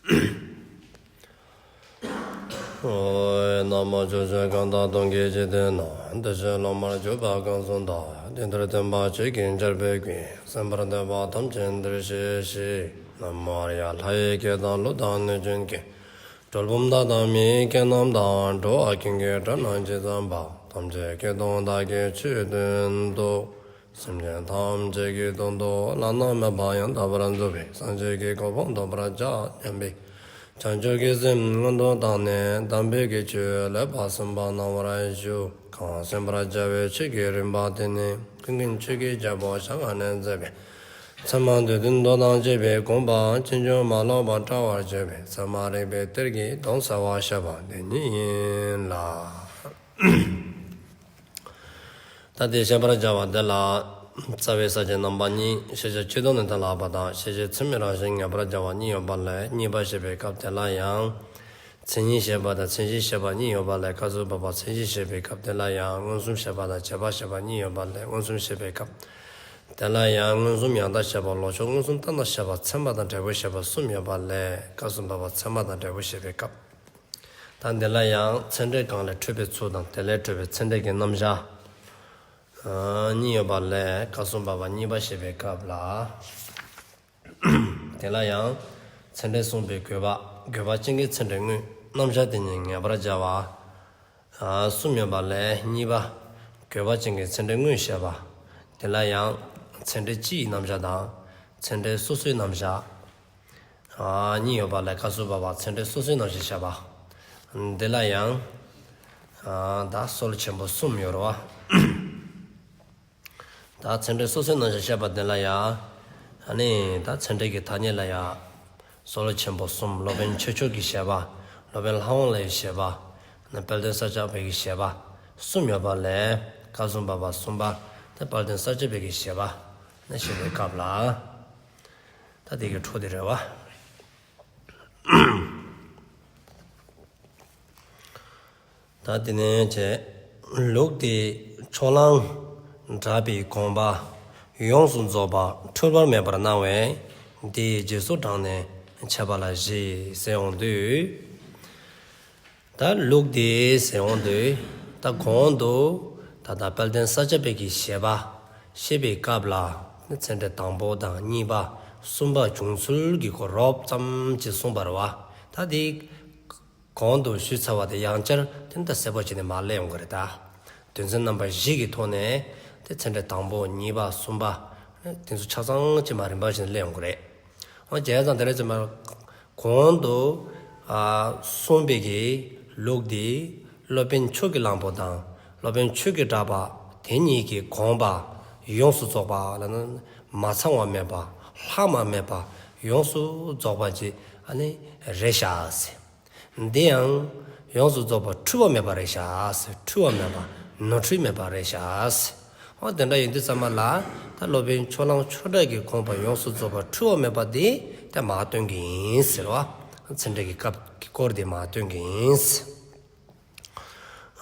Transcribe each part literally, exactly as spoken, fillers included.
ཨོ། ན་མོ། ཕྱོགས་བཅུ་གང་དག་སྟོང་གི་འཇིག་རྟེན་ན། བདེ་གཤེགས་སློབ་མར་གྱུར་པ་གང་གསུངས་དག། དེ་འདིར་སྟོན་པ་ཆོས་ཀྱི་ཆར་འབེབས་ཀྱིས། གསན་པར་འདོད་པ་ཐམས་ཅད་འདིར་གཤེགས་ཤིག། ན་མོ་ཨཱརྱ། ལྷ་ཡི་སྐད་དང་ཀླུ་དང་གནོད་སྦྱིན་སྐད། གྲུལ་བུམ་དག་དང་མི་ཡི་སྐད་རྣམས་དང་། འགྲོ་བ་ཀུན་གྱི་སྒྲ་རྣམས་ཇི་ཙམ་པ། ཐམས་ཅད་སྐད་དུ་བདག་གིས་ཆོས་བསྟན་ཏོ། སེམས་ཅན་ཐམས་ཅད་ཀྱི་དོན་དུ་བླ་ན་མེད་པ་ཡང་དག་པར་རྫོགས་པའི་སངས་རྒྱས་ཀྱི་གོ་འཕང་ཐོབ་པར་བྱ་སྙམ་པའི་བྱང་ཆུབ་ཀྱི་སེམས་སྔོན་དུ་བཏང་ནས་དམ་པའི་གི་ཆོས་ལེགས་པར་གསན་པ་གནང་བར་ཞུ། གང་གསན་པར་བྱ་བའི་ཆོས་ཀྱི་རིམ་པ་དེ་ནི་ཀུན་མཁྱེན་ཆོས་ཀྱི་རྒྱལ་པོ་ཞལ་སྔ་ནས་མཛད་པའི་ཚད་མ་སྡེ་བདུན་མདོ་དང་བཅས་པའི་དགོངས་པ་ཕྱིན་ཅི་མ་ལོག་པར་བཀྲལ་བར་བྱེད་པའི་ཚད་མ་རིགས་པའི་གཏེར་གྱི་དོན་གསལ་བར་བཤད་པ་འདི་ཉིད་ཡིན་ལ། ད་དེ་བཤད་པར་བྱ་བ་དེ་ལ་རྩ་བའི་ས་བཅད་རྣམ་པ་གཉིས། ཤེས་བྱ་སྤྱི་ལྡོག་ནས་གཏན་ལ་དབབ་པ་དང་། ཤེས་བྱེད་ཚད་མའི་རང་བཞིན་ངེས་པར་བྱ་བ་གཉིས་ཡོད་པ་ལས། གཉིས་པ་བཤད་པའི་སྐབས་དེ་ལ་ཡང་མཚན་ཉིད་བཤད་པ་དང་མཚན་གཞི་བཤད་པ་གཉིས་ཡོད་པ་ལས། སྐབས་སུ་བབ་པ་མཚན་གཞི་བཤད་པའི་སྐབས་དེ་ལ་ཡང་མངོན་སུམ་བཤད་པ་དང་རྗེས་དཔག་བཤད་པ་གཉིས་ཡོད་པ་ལས། མངོན་སུམ་བཤད་པའི་སྐབས་དེ་ལ་ཡང་མངོན་སུམ་ཡང་དག་བཤད་པ། ལོག་ཕྱོགས་མངོན་སུམ་ལྟར་སྣང་བཤད་པ། ཚད་མ་དང་འབྲས་བུ་བཤད་པ་གསུམ་ཡོད་པ་ལས། སྐབས་སུ་བབ་པ་ཚད་མ་དང་འབྲས་བུ་བཤད་པའི་སྐབས། ད་འདི་ལ་ཡང་ཚད་འབྲས་གང་ལས་འཕྲོས་པའི་ཚུལ་དང་། དེ་ལས་འཕྲོས་པའི་ཚད་འབྲས་ཀྱི་རྣམ་གཞག་ཨ་གཉིས་ཡོད་པ་ལས། སྐབས་སུ་བབ་པ་གཉིས་པ་བཤད་པའི་སྐབས་ལ། དེ་ལ་ཡང་ཚད་འབྲས་གསུངས་པའི་དགོས་པ། དགོས་པ་ཅན་གྱི་ཚད་འབྲས་དངོས། རྣམ་གཞག་དེ་ཉིད་ངེས་པར་བྱ་བ་ཨ་གསུམ་ཡོད་པ་ལས། གཉིས་པ་དགོས་པ་ཅན་གྱི་ཚད་འབྲས་དངོས་བཤད་པ། དེ་ལ་ཡང་ཚད་འབྲས་སྤྱིའི་རྣམ་གཞག་དང་། ཚད་འབྲས་སོ་སོའི་རྣམ་གཞག་ཨ་གཉིས་ཡོད་པ་ལས། སྐབས་སུ་བབ་པ་ཚད་འབྲས་སོ་སོའི་རྣམ་གཞག་བཤད་པ། འདི་ལ་ཡང་ཨ་ད་སྲོལ་ཆེན་པོ་གསུམ་ཡོད་རེད་བ། ད་ཚད་འབྲས་སོ་སོའི་རྣམ་གཞག་བཤད་པ་འདི་ལ་ཡང་ཨ་ནི་ད་ཚད་འབྲས་ཀྱི་ཐ་སྙད་ལ་ཡང་སྲོལ་ཆེན་པོ་གསུམ། སློབ་དཔོན་ཆོས་མཆོག་གི་བཞེད་པ། སློབ་དཔོན་ལྷ་དབང་བློའི་བཞེད་པ། ཨ་ནི་དཔལ་ལྡན་ས་སྐྱ་པའི་གི་བཞེད་པ་གསུམ་ཡོད་པ་ལས། སྐབས་སུ་བབ་པ་གསུམ་པ་དེ་དཔལ་ལྡན་ས་སྐྱ་པའི་གི་བཞེད་པ་ནས་བཤད་པའི་སྐབས་ལ། ད་དེ་གི་འཕྲོ་དེ་རེད་བ། ད་དེ་ནས་བྱས། ལུགས་འདིས་ཕྱོགས་གླང་གྲགས་པའི་དགོངས་པ་ཡོངས་སུ་རྫོགས་པ་འཁྲུལ་པ་མེད་པར་སྣང་བས། དེའི་རྗེས་སུ་འབྲངས་ནས་འཆད་པ་ལ་བཞེད་ཟེར་འོང་དུས། ད་ལུགས་འདི་ཟེར་འོང་དུས། ད་གོང་དུ་ད་ལྟ་དཔལ་ལྡན་ས་སྐྱ་པའི་གི་བཞེད་པ་བཤད་པའི་སྐབས་ལ་ཚད་འབྲས་དང་པོ་དང་གཉིས་པ་གསུམ་པ་བྱུང་ཚུལ་གྱི་སྐོར་རོབ་ཙམ་ཅིག་གསུངས་པ་རེད་བ། ད་འདི་གོང་དུ་ཞུས་ཚར་བ་དེ་ཡང་བསྐྱར་དེ་འདྲ་གསལ་པོ་བྱས་ནས་མར་སླེབས་ཡོང་གི་རེད་ད། དོན་ཚན་རྣམ་པ་བཞི་གི་ཐོག་ནས་དེ་ཚད་འབྲས་དང་པོ་གཉིས་པ་གསུམ་པ་དེ་ཚོ་ཆ་ཚང་ཅིག་མར་རིམ་པ་བཞིན་སླེབས་ཡོང་གི་རེད། འོ་བྱས་ཙང་དེ་རེད་ཙམ་པ། གོང་དུ་ཨ་གསུངས་པའི་གི་ལུགས་འདི་སློབ་དཔོན་ཕྱོགས་ཀྱི་གླང་པོ་དང་སློབ་དཔོན་ཆོས་ཀྱི་གྲགས་པ་དེ་གཉིས་ཀྱི་དགོངས་པ་ཡོངས་སུ་རྫོགས་པ་ལབ་ན་མ་ཚང་བ་མེད་པ་ལྷག་མ་མེད་པ་ཡོངས་སུ་རྫོགས་པ་ཅིག་ཨ་ནི་རེད་ཤག་ཟེར། འདི་ཡང་ཡོངས་སུ་རྫོགས་པ་འཁྲུལ་པ་མེད་པ་རེད་ཤག་ཟེར། འཁྲུལ་པ་མེད་པ་ནོར་འཁྲུལ་མེད་པ་རེད་ཤག་ཟེར། འོ་དེ་འདྲ་ཡིན་དུས་ཙམ་པ་ལ་ད་སློབ་དཔོན་ཕྱོགས་གླང་ཆོས་གྲགས་ཀྱི་དགོངས་པ་ཡོངས་སུ་རྫོགས་པ་འཁྲུལ་པ་མེད་པ་འདི་ད་མར་སྟོན་གྱི་ཡིན་ཟེར་བ། ཚད་འབྲས་ཀྱི་སྐབས་ཀྱི་སྐོར་འདི་མར་སྟོན་གྱི་ཡིན་ཟེར།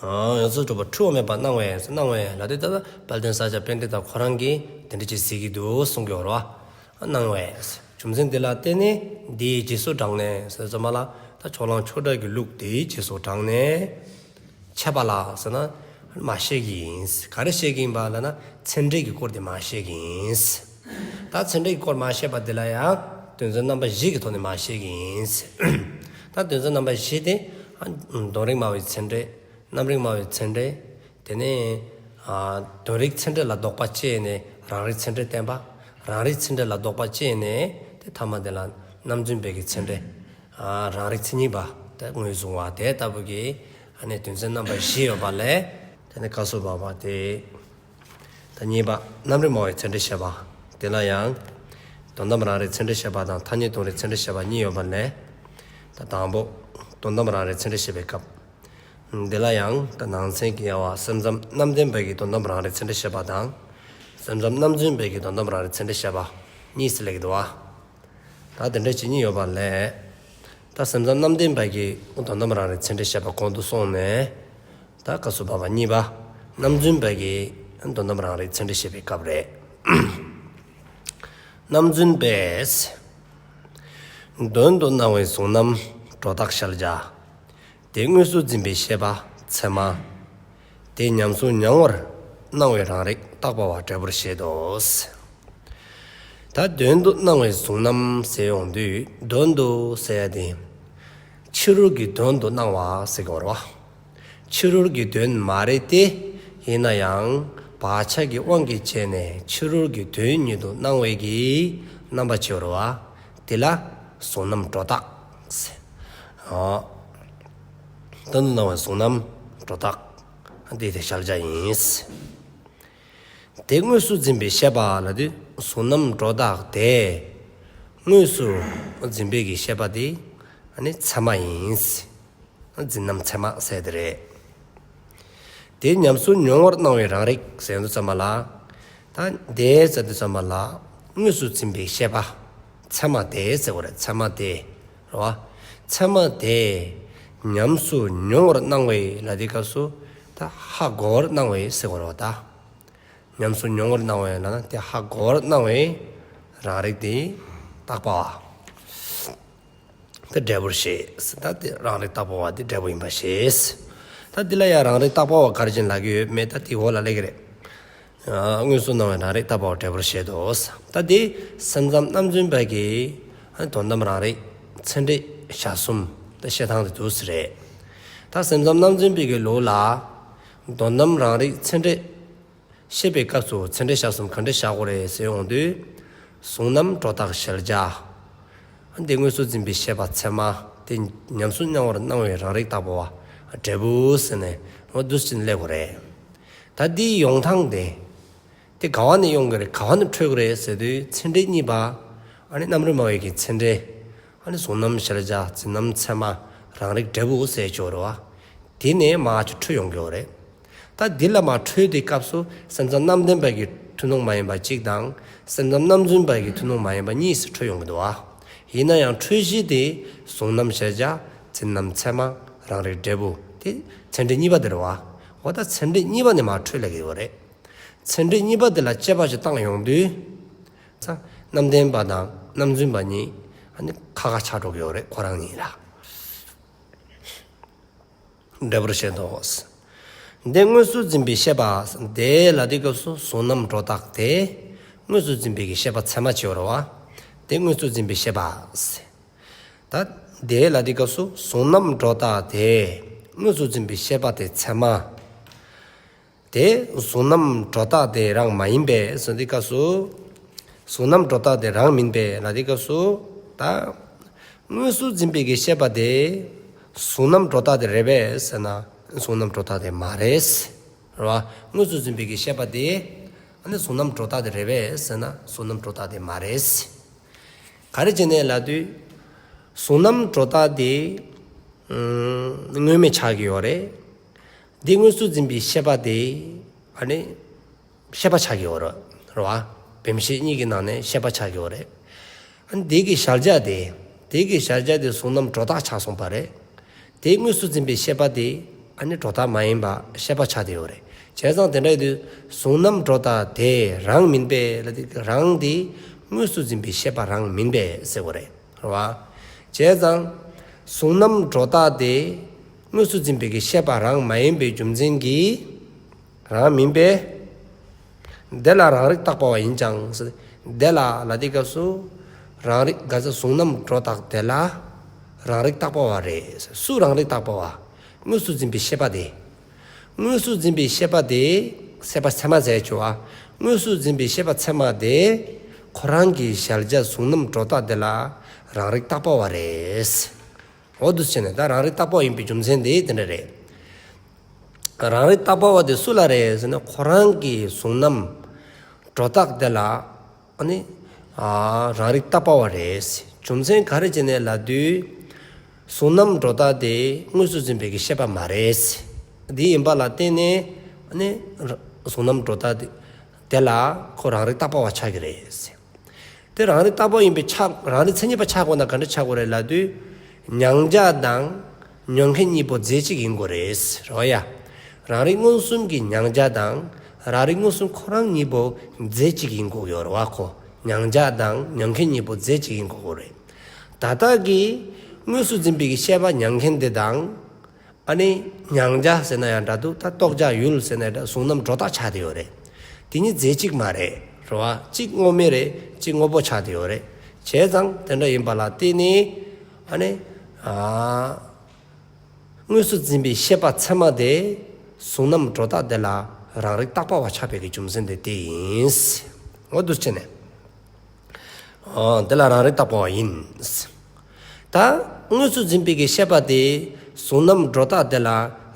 ཨ་ཡོངས་སུ་རྫོགས་པ་འཁྲུལ་པ་མེད་པ་སྣང་བས་སྣང་བས་ལབ་དུས་ད་ལྟ་དཔལ་ལྡན་ས་སྐྱ་པཎྜི་ཏ་ཁོ་རང་གིས་དེ་འདྲ་ཅིག་གཟིགས་ཀྱི་འདུག་གསུང་གི་ཡོད་རེད་བ། སྣང་བས། རྒྱུ་མཚན་འདི་ལ་བརྟེན་ནས་འདིའི་རྗེས་སུ་འབྲངས་ནས་ཟེར་ཙམ་པ་ལ་ད་ཕྱོགས་གླང་ཆོས་གྲགས་ཀྱི་ལུགས་འདིའི་རྗེས་སུ་འབྲངས་ནས་འཆད་པ་ལ་ཟེར་ན་མར་བཤད་ཀྱི་ཡིན། ག་རེ་བཤད་ཀྱི་ཡིན་པ་ལབ་ན་ཚད་འབྲས་ཀྱི་སྐོར་འདི་མར་བཤད་ཀྱི་ཡིན། ད་ཚད་འབྲས་ཀྱི་སྐོར་མར་བཤད་པ་འདི་ལ་ཡང་དོན་ཚན་རྣམ་པ་བཞི་གི་ཐོག་ནས་མར་བཤད་ཀྱི་ཡིན། ད་དོན་ཚན་རྣམ་པ་བཞི་དེ་ཨ་དོན་རིག་སྨྲ་བའི་ཚད་འབྲས། རྣམ་རིག་སྨྲ་བའི་ཚད་འབྲས། དེ་ནས་ཨ་དོན་རིག་ཚད་འབྲས་ལ་ལྡོག་པ་དཔྱད་ནས་རང་རིག་ཚད་འབྲས་བསྟན་པ། རང་རིག་ཚད་འབྲས་ལ་ལྡོག་པ་དཔྱད་ནས་དེ་ཐ་མ་དེ་ལ་རྣམ་རྫུན་པའི་གི་ཚད་འབྲས། ཨ་རང་རིག་མཚན་ཉིད་པ་དེ་ངོས་བཟུང་བ་དེ་ལྟ་བུ་གི་ཨ་ནི་དོན་ཚན་རྣམ་པ་བཞི་ཡོད་པ་ལས། དེ་ནས་སྐབས་སུ་བབ་པ་དེ། ད་གཉིས་པ་རྣམ་རིག་སྨྲ་བའི་ཚད་འབྲས་བཤད་པ། དེ་ལ་ཡང་དོན་དམ་རང་རིག་ཚད་འབྲས་བཤད་པ་དང་ཐ་སྙད་དོན་རིག་ཚད་འབྲས་བཤད་པ་གཉིས་ཡོད་པ་ལས། ད་དང་པོ་དོན་དམ་རང་རིག་ཚད་འབྲས་བཤད་པའི་སྐབས། འདི་ལ་ཡང་ད་ནང་གསེས་ཀྱི་དབྱེ་བ་སེམས་ཙམ་རྣམ་བདེན་པའི་གི་དོན་དམ་རང་རིག་ཚད་འབྲས་བཤད་པ་དང་། སེམས་ཙམ་རྣམ་རྫུན་པའི་གི་དོན་དམ་རང་རིག་ཚད་འབྲས་བཤད་པ་གཉིས་སུ་སླེབས་ཀྱི་འདུག་བ། ད་དེ་འདྲ་ཅིག་གཉིས་ཡོད་པ་ལས། ད་སེམས་ཙམ་རྣམ་བདེན་པའི་གི་དོན་དམ་རང་རིག་ཚད་འབྲས་བཤད་པ་གོང་དུ་སོང་ནས། ད་སྐབས་སུ་བབ་པ་གཉིས་པ་རྣམ་རྫུན་པའི་གི་དོན་དམ་རང་རིག་ཚད་འབྲས་བཤད་པའི་སྐབས་རེད། རྣམ་རྫུན་པས། དོན་དུ་སྣང་བའི་གཟུང་རྣམ་སྒྲོ་བཏགས་གཞལ་བྱ། དེ་དངོས་སུ་འཛིན་པའི་ཤེས་པ་ཚད་མ། དེ་ཉམས་སུ་མྱོང་བར་སྣང་བའི་རང་རིག་བཏགས་པ་བ་འབྲས་བུར་བཞེད་དོ། ད་དོན་དུ་སྣང་བའི་གཟུང་རྣམ་ཟེར་ཡོང་དུས་དོན་དུ་ཟེར་ཡ་དེ་ཕྱི་རོལ་གྱི་དོན་དུ་སྣང་བ་ཟེར་གྱི་ཡོད་རེད་བ། ཕྱི་རོལ་གྱི་དོན་མ་རེད་དེ། ཡིན་ན་ཡང་བག་ཆགས་ཀྱི་དབང་གིས་བྱས་ནས་ཕྱི་རོལ་གྱི་དོན་ཉིད་དུ་སྣང་བའི་གི་རྣམ་པ་ཅིག་ཡོད་རེད་བ། དེ་ལ་གཟུང་རྣམ་སྒྲོ་བཏགས་ཟེར། ཨ། དོན་དུ་སྣང་བའི་གཟུང་རྣམ་སྒྲོ་བཏགས། འདི་དེ་གཞལ་བྱ་ཡིན། དེ་དངོས་སུ་འཛིན་པའི་ཤེས་པ་ལབ་དུས་གཟུང་རྣམ་སྒྲོ་བཏགས་དེ་དངོས་སུ་འཛིན་པའི་གི་ཤེས་པ་དེ་ཨ་ནི་ཚད་མ་ཡིན། འཛིན་རྣམ་ཚད་མ་ཟེར་དེ་རེད། དེ་ཉམས་སུ་མྱོང་བར་སྣང་བའི་རང་རིག་ཟེར་དུས་ཙམ་པ་ལ། ད་དེ་ཟེར་དུས་ཙམ་པ་ལ་དངོས་སུ་འཛིན་པའི་ཤེས་པ་ཚད་མ་དེ་ཟེར་དགོས་རེད། ཚད་མ་དེ་རེད་བ། ཚད་མ་དེ་ཉམས་སུ་མྱོང་བར་སྣང་བའི་ལབ་དུས་སྐབས་སུ་ད་ཧ་གོ་བར་སྣང་བའི་ཟེར་དགོས་རེད་བ་ད། ཉམས་སུ་མྱོང་བར་སྣང་བའི་ལབ་ན་དེ་ཧ་གོ་བར་སྣང་བའི་རང་རིག་དེ་བཏགས་པ་བ། དེ་འབྲས་བུར་བཞེད། ད་དེ་རང་རིག་བཏགས་པ་བ་དེ་འབྲས་བུ་ཡིན་པར་བཞེད། ད་འདི་ལ་ཡང་རང་རིག་བཏགས་པ་བ་ག་རེ་བྱས་ནས་ལབ་ཀྱི་ཡོད་མེད་ད་དེ་འོག་ལ་སླེབས་ཀྱི་རེད། ཨ། དངོས་སུ་སྣང་བའི་རང་རིག་བཏགས་པ་བ་འབྲས་བུར་བཞེད་དོ། ད་དེ་སེམས་ཙམ་རྣམ་རྫུན་པ་གི་ཨ་དོན་དམ་རང་རིག་ཚད་འབྲས་བཞག་གསུམ་ད་བཤད་སྟངས་དེ་འདུག་སེ་རེད། ད་སེམས་ཙམ་རྣམ་རྫུན་པའི་གི་ལུགས་ལ་དོན་དམ་རང་རིག་ཚད་འབྲས་བཤད་པའི་སྐབས་སུ་ཚད་འབྲས་བཞག་གསུམ་ག་འདྲ་བཞག་དགོས་རེད་ཟེར་ཡོང་དུས། གཟུང་རྣམ་སྒྲོ་བཏགས་གཞལ་བྱ། དེ་དངོས་སུ་འཛིན་པའི་ཤེས་པ་ཚད་མ། དེ་ཉམས་སུ་མྱོང་བར་སྣང་བའི་རང་རིག་བཏགས་པ་བ་འབྲས་བུ་ཟེར་ནས་འོ་འདུག་སེ་བྱས་ནས་སླེབས་དགོས་རེད། ད་འདིའི་ཡོང་སྟངས་དེ། དེ་ག་བ་ནས་ཡོང་གི་རེད་ག་བ་ནས་འཕྲོས་ཀྱི་རེད་ཟེར་དུས་ཚད་འབྲས་གཉིས་པ། ཨ་ནི་རྣམ་རིག་སྨྲ་བའི་གི་ཚད་འབྲས། ཨ་ནི་གཟུང་རྣམ་གཞལ་བྱ་འཛིན་རྣམ་ཚད་མ་རང་རིག་འབྲས་བུ་ཟེར་ཅིག་ཡོད་རེད་བ། དེ་ནས་མར་ཅིག་འཕྲོས་ཡོང་གི་ཡོད་རེད། ད་འདི་ལ་མར་འཕྲོས་དེའི་སྐབས་སུ་སེམས་ཙམ་རྣམ་བདེན་པ་གི་ཐུན་མོང་མ་ཡིན་པ་གཅིག་དང་སེམས་ཙམ་རྣམ་རྫུན་པ་གི་ཐུན་མོང་མ་ཡིན་པ་གཉིས་སུ་འཕྲོས་ཡོང་གི་འདུག་བ། ཡིན་ན་ཡང་འཕྲོས་གཞི་དེ་གཟུང་རྣམ་གཞལ་བྱ་འཛིན་རྣམ་ཚད་མ་རང་རིག་འབྲས་བུ་དེ་ཚད་འབྲས་གཉིས་པ་དེ་རེད་བ། འོ་ད་ཚད་འབྲས་གཉིས་པ་ནས་མར་འཕྲོས་སླེབས་ཀྱི་ཡོད་རེད། ཚད་འབྲས་གཉིས་པ་དེ་ལ་དཔྱད་པ་ཞིག་བཏང་ཡོང་དུས། ཚ། རྣམ་བདེན་པ་དང་རྣམ་རྫུན་པ་གཉིས་ཨ་ནི་ཁ་ཁ་ཆགས་འགྲོ་གི་ཡོད་རེད་ཁོ་རང་གཉིས་ལ། འབྲས་བུར་བཞེད་དོ། དེ་དངོས་སུ་འཛིན་པའི་ཤེས་པ་དེ་ལ་དེ་སྐབས་སུ་གཟུང་རྣམ་སྒྲོ་བཏགས་དེ་དངོས་སུ་འཛིན་པའི་གི་ཤེས་པ་ཚད་མ་ཅིག་ཡོད་རེད་བ། དེ་དངོས་སུ་འཛིན་པའི་ཤེས་པ། ད་དེ་ལ་དེ་སྐབས་སུ་གཟུང་རྣམ་སྒྲོ་བཏགས་དེ་དངོས་སུ་འཛིན་པའི་ཤེས་པ་དེ་ཚད་མ། དེ་གཟུང་རྣམ་སྒྲོ་བཏགས་དེ་རང་མ་ཡིན་པས་ཟེར་དེ་སྐབས་སུ། གཟུང་རྣམ་སྒྲོ་བཏགས་དེ་རང་མིན་པས་ལ་དེ་སྐབས་སུ། ད་དངོས་སུ་འཛིན་པའི་གི་ཤེས་པ་དེ་གཟུང་རྣམ་སྒྲོ་བཏགས་དེ་རེད་པས་ཟེར་ན་གཟུང་རྣམ་སྒྲོ་བཏགས་དེ་མ་རེད། རེད་བ། དངོས་སུ་འཛིན་པའི་གི་ཤེས་པ་དེ་ཨ་ནི་གཟུང་རྣམ་སྒྲོ་བཏགས་དེ་རེད་པས་ཟེར་ན་གཟུང་རྣམ་སྒྲོ་བཏགས་དེ་མ་རེད། ག་རེ་བྱས་ནས་ལབ་དུས། གཟུང་རྣམ་སྒྲོ་བཏགས་དེ་ཨ་དངོས་མེད་ཆགས་ཀྱི་ཡོད་རེད། འདི་དངོས་སུ་འཛིན་པའི་ཤེས་པ་དེ་ཨ་ནི་ཤེས་པ་ཆགས་ཀྱི་ཡོད་རེད། རེད་བ། བེམ་ཤེས་གཉིས་ཀྱི་ནང་ནས་ཤེས་པ་ཆགས་ཀྱི་ཡོད་རེད། ཨ་ནི་དེ་གི་གཞལ་བྱ་དེ། དེ་གི་གཞལ་བྱ་དེ་གཟུང་རྣམ་སྒྲོ་བཏགས་ཆགས་སོང་པ་རེད། དེ་དངོས་སུ་འཛིན་པའི་ཤེས་པ་དེ་ཨ་ནི་སྒྲོ་བཏགས་མ་ཡིན་པ་ཤེས་པ་ཆགས་བསྡད་ཡོད་རེད། བྱས་ཙང་དེ་འདྲ་ཡིན་དུས་གཟུང་རྣམ་སྒྲོ་བཏགས་དེ་རང་མིན་པས་ལ་དེ་རང་དེ་དངོས་སུ་འཛིན་པའི་ཤེས་པ་རང་མིན་པས་ཟེར་དགོས་རེད། རེད་བ། བྱས་ཙང་། གཟུང་རྣམ་སྒྲོ་བཏགས་དེ། དངོས་སུ་འཛིན་པའི་གི་ཤེས་པ་རང་མ་ཡིན་པའི་རྒྱུ་མཚན་གྱིས། རང་མིན་པས། དེ་ལ་རང་རིག་བཏགས་པ་བ་ཡིན་ཀྱང་། དེ་ལ་ལ་དེ་སྐབས་སུ། རང་རིག་ག་ཚ་གཟུང་རྣམ་སྒྲོ་བཏགས་དེ་ལ། རང་རིག་བཏགས་པ་བ་རེད། སུ་རང་རིག་བཏགས་པ་བ། དངོས་སུ་འཛིན་པའི་ཤེས་པ་དེ། དངོས་སུ་འཛིན་པའི་ཤེས་པ་དེ། ཤེས་པ་ཚད་མ་ཟེར་ཆོག་བ། དངོས་སུ་འཛིན་པའི་ཤེས་པ་ཚད་མ་དེ། ཁོ་རང་གི་གཞལ་བྱ་གཟུང་རྣམ་སྒྲོ་བཏགས་དེ་ལ་རང་རིག་བཏགས་པ་བ་རེད། འོ་འདུག་བྱས་ནས་ད་རང་རིག་བཏགས་པ་ཡིན་པའི་རྒྱུ་མཚན་དེ་དེ་འདྲ་རེད། རང་རིག་བཏགས་པ་བ་དེ་སུ་ལ་རེད་ཟེར་ན་ཁོ་རང་གི་གཟུང་རྣམ་སྒྲོ་བཏགས་དེ་ལ། ཨ་ནི། ཨ། རང་རིག་བཏགས་པ་བ་རེད། རྒྱུ་མཚན་ག་རེ་བྱས་ནས་ལབ་དུས། གཟུང་རྣམ་སྒྲོ་བཏགས་དེ་དངོས་སུ་འཛིན་པའི་གི་ཤེས་པ་མ་རེད། འདི་ཡིན་པ་ལ་བརྟེན་ནས་ཨ་ནི། གཟུང་རྣམ་སྒྲོ་བཏགས་དེ་དེ་ལ་ཁོ་རང་རིག་བཏགས་པ་བ་ཆགས་ཀྱི་རེད། དེ་རང་རིག་བཏགས་པ་ཡིན་པའི་ཆ་རང་རིག་མཚན་ཉིད་པ་ཆགས་དགོས་ན་ག་འདྲ་ཆགས་དགོས་རེད་ལབ་དུས། མྱང་བྱ་དང་མྱོང་མཁན་གཉིས་པོ་རྫས་གཅིག་ཡིན་དགོས་རེད། རེད་བ་ཡ། རང་རིག་མངོན་སུམ་གྱི་མྱང་བྱ་དང་རང་རིག་མངོན་སུམ་ཁོ་རང་གཉིས་པོ་རྫས་གཅིག་ཡིན་དགོས་ཡོད་རེད་བ་ཁོ། མྱང་བྱ་དང་མྱོང་མཁན་གཉིས་པོ་རྫས་གཅིག་ཡིན་དགོས་རེད། ད་ལྟ་གི་དངོས་སུ་འཛིན་པའི་གི་ཤེས་པ་མྱང་མཁན་དེ་དང་། ཨ་ནི་མྱང་བྱ་ཟེར་ན་ཡང་འདྲ་འདུག། ད་རྟོགས་བྱ་ཡུལ་ཟེར་ན་ཡང་འདྲ། གཟུང་རྣམ་སྒྲོ་བཏགས་ཆགས་བསྡད་ཡོད་རེད། དེ་གཉིས་རྫས་གཅིག་མ་རེད། རེད་བ། གཅིག་དངོས་མེད་རེད། གཅིག་དངོས་པོ་ཆགས་བསྡད་ཡོད་རེད། བྱས་ཙང་དེ་འདྲ་ཡིན་པ་ལ་བརྟེན་ནས། ཨ་ནི། ཨ། དངོས་སུ་འཛིན་པའི་ཤེས་པ་ཚད་མ་དེ་གཟུང་རྣམ་སྒྲོ་བཏགས་དེ་ལ་རང་རིག་བཏགས་པ་བ་ཆགས་པའི་གི་རྒྱུ་མཚན་དེ་དེ་ཡིན། འོ་འདུག་བྱས་ནས། ཨོ། དེ་ལ་རང་རིག་བཏགས་པ་བ་ཡིན། ད་དངོས་སུ་འཛིན་པའི་གི་ཤེས་པ་དེ་གཟུང་རྣམ་སྒྲོ་བཏགས་དེ་ལ་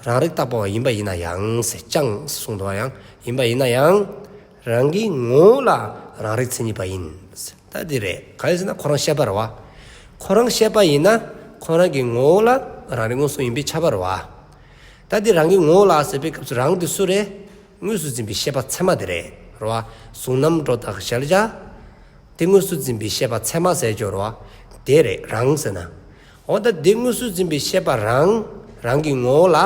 རང་རིག་བཏགས་པ་བ་ཡིན་པ་ཡིན་ན་ཡང་ཟེར། ཀྱང་གསུངས་འདུག་བ། ཡང་ཡིན་པ་ཡིན་ན་ཡང་། རང་གི་ངོ་བོ་ལ་རང་རིག་མཚན་ཉིད་པ་ཡིན། ད་འདི་རེད། ག་རེ་ཟེར་ན་ཁོ་རང་ཤེས་པ་རེད་བ། ཁོ་རང་ཤེས་པ་ཡིན་ན་ཁོ་རང་གི་ངོ་བོ་ལ་རང་རིག་མངོན་སུམ་ཡིན་པས་ཁྱབ་པ་རེད་བ། ད་འདི་རང་གི་ངོ་བོ་ལ་ཟེར་བའི་སྐབས་སུ་རང་དེ་སུ་རེད། དངོས་སུ་འཛིན་པའི་ཤེས་པ་ཚད་མ་དེ་རེད། རེད་བ། གཟུང་རྣམ་སྒྲོ་བཏགས་གཞལ་བྱ། དེ་དངོས་སུ་འཛིན་པའི་ཤེས་པ་ཚད་མ་ཟེར་གྱི་ཡོད་རེད་བ། དེ་རེད། རང་ཟེར་ན། འོ་ད་དེ་དངོས་སུ་འཛིན་པའི་ཤེས་པ་རང་རང་གི་ངོ་བོ་ལ་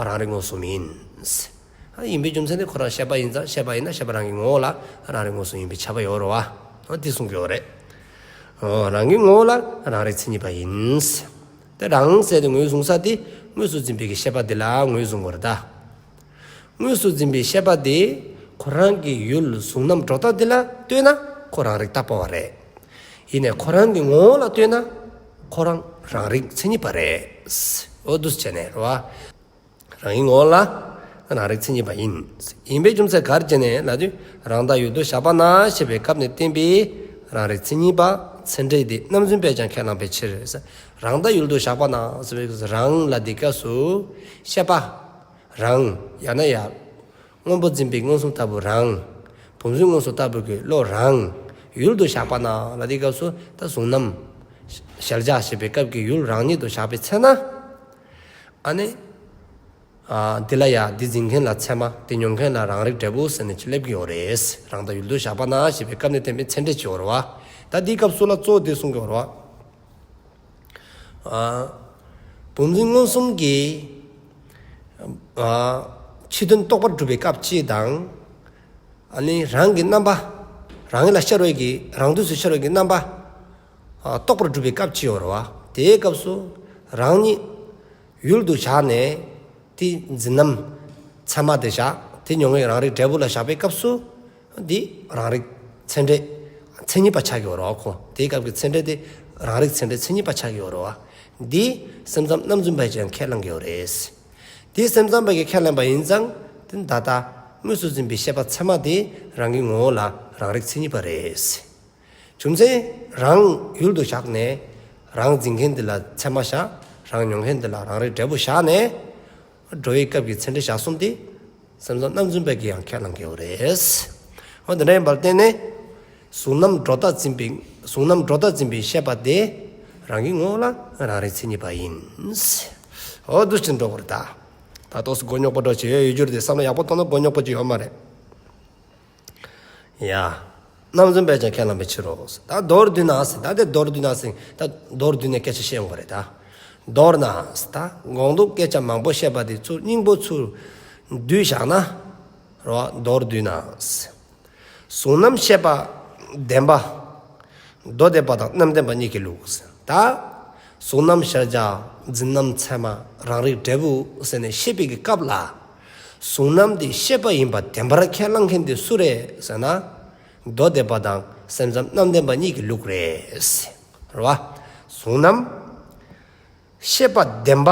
རང་རིག་མངོན་སུམ་ཡིན། ཨ། ཡིན་པའི་རྒྱུ་མཚན་དེ་ཁོ་རང་ཤེས་པ་ཡིན་ཙང་། ཤེས་པ་ཡིན་ན་ཤེས་པ་རང་གི་ངོ་བོ་ལ་རང་རིག་མངོན་སུམ་ཡིན་པས་ཁྱབ་པ་ཡོད་རེད་བ། འོ་དེ་གསུང་གི་ཡོད་རེད། འོ། རང་གི་ངོ་བོ་ལ་རང་རིག་མཚན་ཉིད་པ་ཡིན། དེ་རང་ཟེར་དེ་ངོས་བཟུང་ས་དེ་དངོས་སུ་འཛིན་པའི་གི་ཤེས་པ་དེ་ལ་ངོས་བཟུང་དགོས་རེད་ད། དངོས་སུ་འཛིན་པའི་ཤེས་པ་དེ་ཁོ་རང་གི་ཡུལ་གཟུང་རྣམ་སྒྲོ་བཏགས་དེ་ལ་ལྟོས་ན་ཁོ་རང་རིག་བཏགས་པ་བ་རེད། ཡིན་ནའི་ཁོ་རང་གི་ངོ་བོ་ལ་ལྟོས་ན་ཁོ་རང་རང་རིག་མཚན་ཉིད་པ་རེད། འོ་འདུག་བྱས་ནས་རེད་བ། རང་གི་ངོ་བོ་ལ་རང་རིག་མཚན་ཉིད་པ་ཡིན། ཡིན་པའི་རྒྱུ་མཚན་ག་རེ་བྱས་ནས་ལབ་དུས། རང་དང་ཡུལ་དུ་བཞག་པ་ན་ཞེས་པའི་སྐབས་ནས་བསྟན་པའི་རང་རིག་མཚན་ཉིད་པ་ཚད་འབྲས་དེ་རྣམ་རྫུན་པས་ཀྱང་ཁས་བླངས་པའི་ཕྱིར། རང་དང་ཡུལ་དུ་བཞག་པ་ན་ཟེར་བའི་རང་ལ་འདི་སྐབས་སུ་ཤེས་པ་རང་ཡང་ན་ཡང་སྔོན་པོ་འཛིན་པའི་མངོན་སུམ་ལྟ་བུ་རང་། བུམ་འཛིན་མངོན་སུམ་ལྟ་བུ་གི་བློ་རང་། ཡུལ་དུ་བཞག་པ་ན་ལ་འདི་སྐབས་སུ་ད་གཟུང་རྣམ་གཞལ་བྱ་ཞེས་པའི་སྐབས་ཀྱི་ཡུལ་རང་ཉིད་དུ་བཞག་པའི་ཚེ་ན། ཨ་ནི། ཨ། འདི་ལ་ཡ་འདི་འཛིན་མཁན་ལ་ཚད་མ། འདི་མྱོང་མཁན་ལ་རང་རིག་འབྲས་བུ་ཟེར་ནས་ཅིག་སླེབས་ཀྱི་ཡོད་རེད། རང་དང་ཡུལ་དུ་བཞག་པ་ན་ཞེས་པའི་སྐབས་ནས་བསྟན་པའི་ཚད་འབྲས་ཅིག་ཡོད་རེད་བ། ད་འདིའི་སྐབས་སུ་ལ་གཙོ་བོ་འདི་གསུང་གི་ཡོད་རེད་བ། ཨ། བུམ་འཛིན་མངོན་སུམ་གྱི། ཨ། ཕྱི་དོན་རྟོགས་པར་སྒྲུབ་པའི་སྐབས་ཅིག་དང་། ཨ་ནི་རང་གི་རྣམ་པ། རང་ལ་ཤར་བའི་གི་རང་དུས་སུ་ཤར་བའི་གི་རྣམ་པ། ཨ། རྟོགས་པར་སྒྲུབ་པའི་སྐབས་ཅིག་ཡོད་རེད་བ། དེའི་སྐབས་སུ་རང་ཉིད་ཡུལ་དུ་བཞག་ནས་དེ་འཛིན་རྣམ་ཚད་མ་དེ་བཞག། དེ་མྱོང་བའི་རང་རིག་འབྲས་བུ་ལ་བཞག་པའི་སྐབས་སུ། འདི་རང་རིག་ཚད་འབྲས་མཚན་ཉིད་པ་ཆགས་ཀྱི་ཡོད་རེད་བ། ཁོ་དེའི་སྐབས་ཀྱི་ཚད་འབྲས་དེ་རང་རིག་ཚད་འབྲས་མཚན་ཉིད་པ་ཆགས་ཀྱི་ཡོད་རེད་བ། འདི་སེམས་ཙམ་རྣམ་རྫུན་པས་ཀྱང་ཁས་བླངས་ཀྱི་ཡོད་རེད། འདི་སེམས་ཙམ་པ་གིས་ཁས་བླངས་པ་ཡིན་ཙང་དེ་ད་ལྟ་དངོས་སུ་འཛིན་པའི་ཤེས་པ་ཚད་མ་དེ་རང་གི་ངོ་བོ་ལ་རང་རིག་མཚན་ཉིད་པ་རེད། རྒྱུ་མཚན་རང་ཡུལ་དུ་བཞག་ནས་རང་འཛིན་མཁན་དེ་ལ་ཚད་མ་བཞག། རང་མྱོང་མཁན་དེ་ལ་རང་རིག་འབྲས་བུ་བཞག་ནས། འགྲོ་བའི་སྐབས་ཀྱི་ཚད་འབྲས་བཞག་གསུམ་དེ་སེམས་ཙམ་རྣམ་རྫུན་པས་ཀྱིས་ཡང་ཁས་བླངས་ཀྱི་ཡོད་རེད། འོ་དེ་འདྲ་ཡིན་པར་བརྟེན་ནས་གཟུང་རྣམ་སྒྲོ་བཏགས་འཛིན་པའི་གཟུང་རྣམ་སྒྲོ་བཏགས་འཛིན་པའི་ཤེས་པ་དེ་རང་གི་ངོ་བོ་ལ་རང་རིག་མཚན་ཉིད་པ་ཡིན། འོ་འདུག་ཅིག་འགྲོ་དགོས་རེད་ད། ད་ཏོག་ཙམ་མགོ་རྙོག་པོ་འདྲ་ཅིག་ཡོད་ཡོད་རྒྱུ་རེད་དེ། བསམ་བློ་ཡག་པོ་གཏོང་ན་མགོ་རྙོག་པོ་ཅིག་ཡོད་མ་རེད། ཡ། རྣམ་རྫུན་པས་ཀྱང་ཁས་བླངས་པའི་ཕྱིར་རོ། ད་མདོར་བསྡུས་ན་ཟེར། ད་དེ་མདོར་བསྡུས་ན་ཟེར། ད་མདོར་བསྡུས་ནས་སྐད་ཆ་བཤད་ཡོང་གི་རེད་ད། མདོར་ན་ཟེར། ད་གོང་དུ་སྐད་ཆ་མང་པོ་བཤད་པ་དེ་ཚུར་སྙིང་པོ་ཚུར་བསྡུས་བཞག་ན་རོ། མདོར་བསྡུས་ན་ཟེར། གཟུང་རྣམ་ཤེས་པ་བདེན་པ། མདོ་སྡེ་པ་དང་རྣམ་བདེན་པ་གཉིས་ཀྱི་ལུགས་ཟེར། ད་གཟུང་རྣམ་གཞལ་བྱ། འཛིན་རྣམ་ཚད་མ། རང་རིག་འབྲས་བུ་ཟེར་ནས་བཤད་པའི་གི་སྐབས་ལ། གཟུང་རྣམ་དེ་ཤེས་པ་ཡིན་པ་བདེན་པར་ཁས་བླངས་མཁན་དེ་སུ་རེད་ཟེར་ན། མདོ་སྡེ་པ་དང་སེམས་ཙམ་རྣམ་བདེན་པ་གཉིས་ཀྱི་ལུགས་རེད་ཟེར། རེད་བ། གཟུང་རྣམ་ཤེས་པ་བདེན་པ།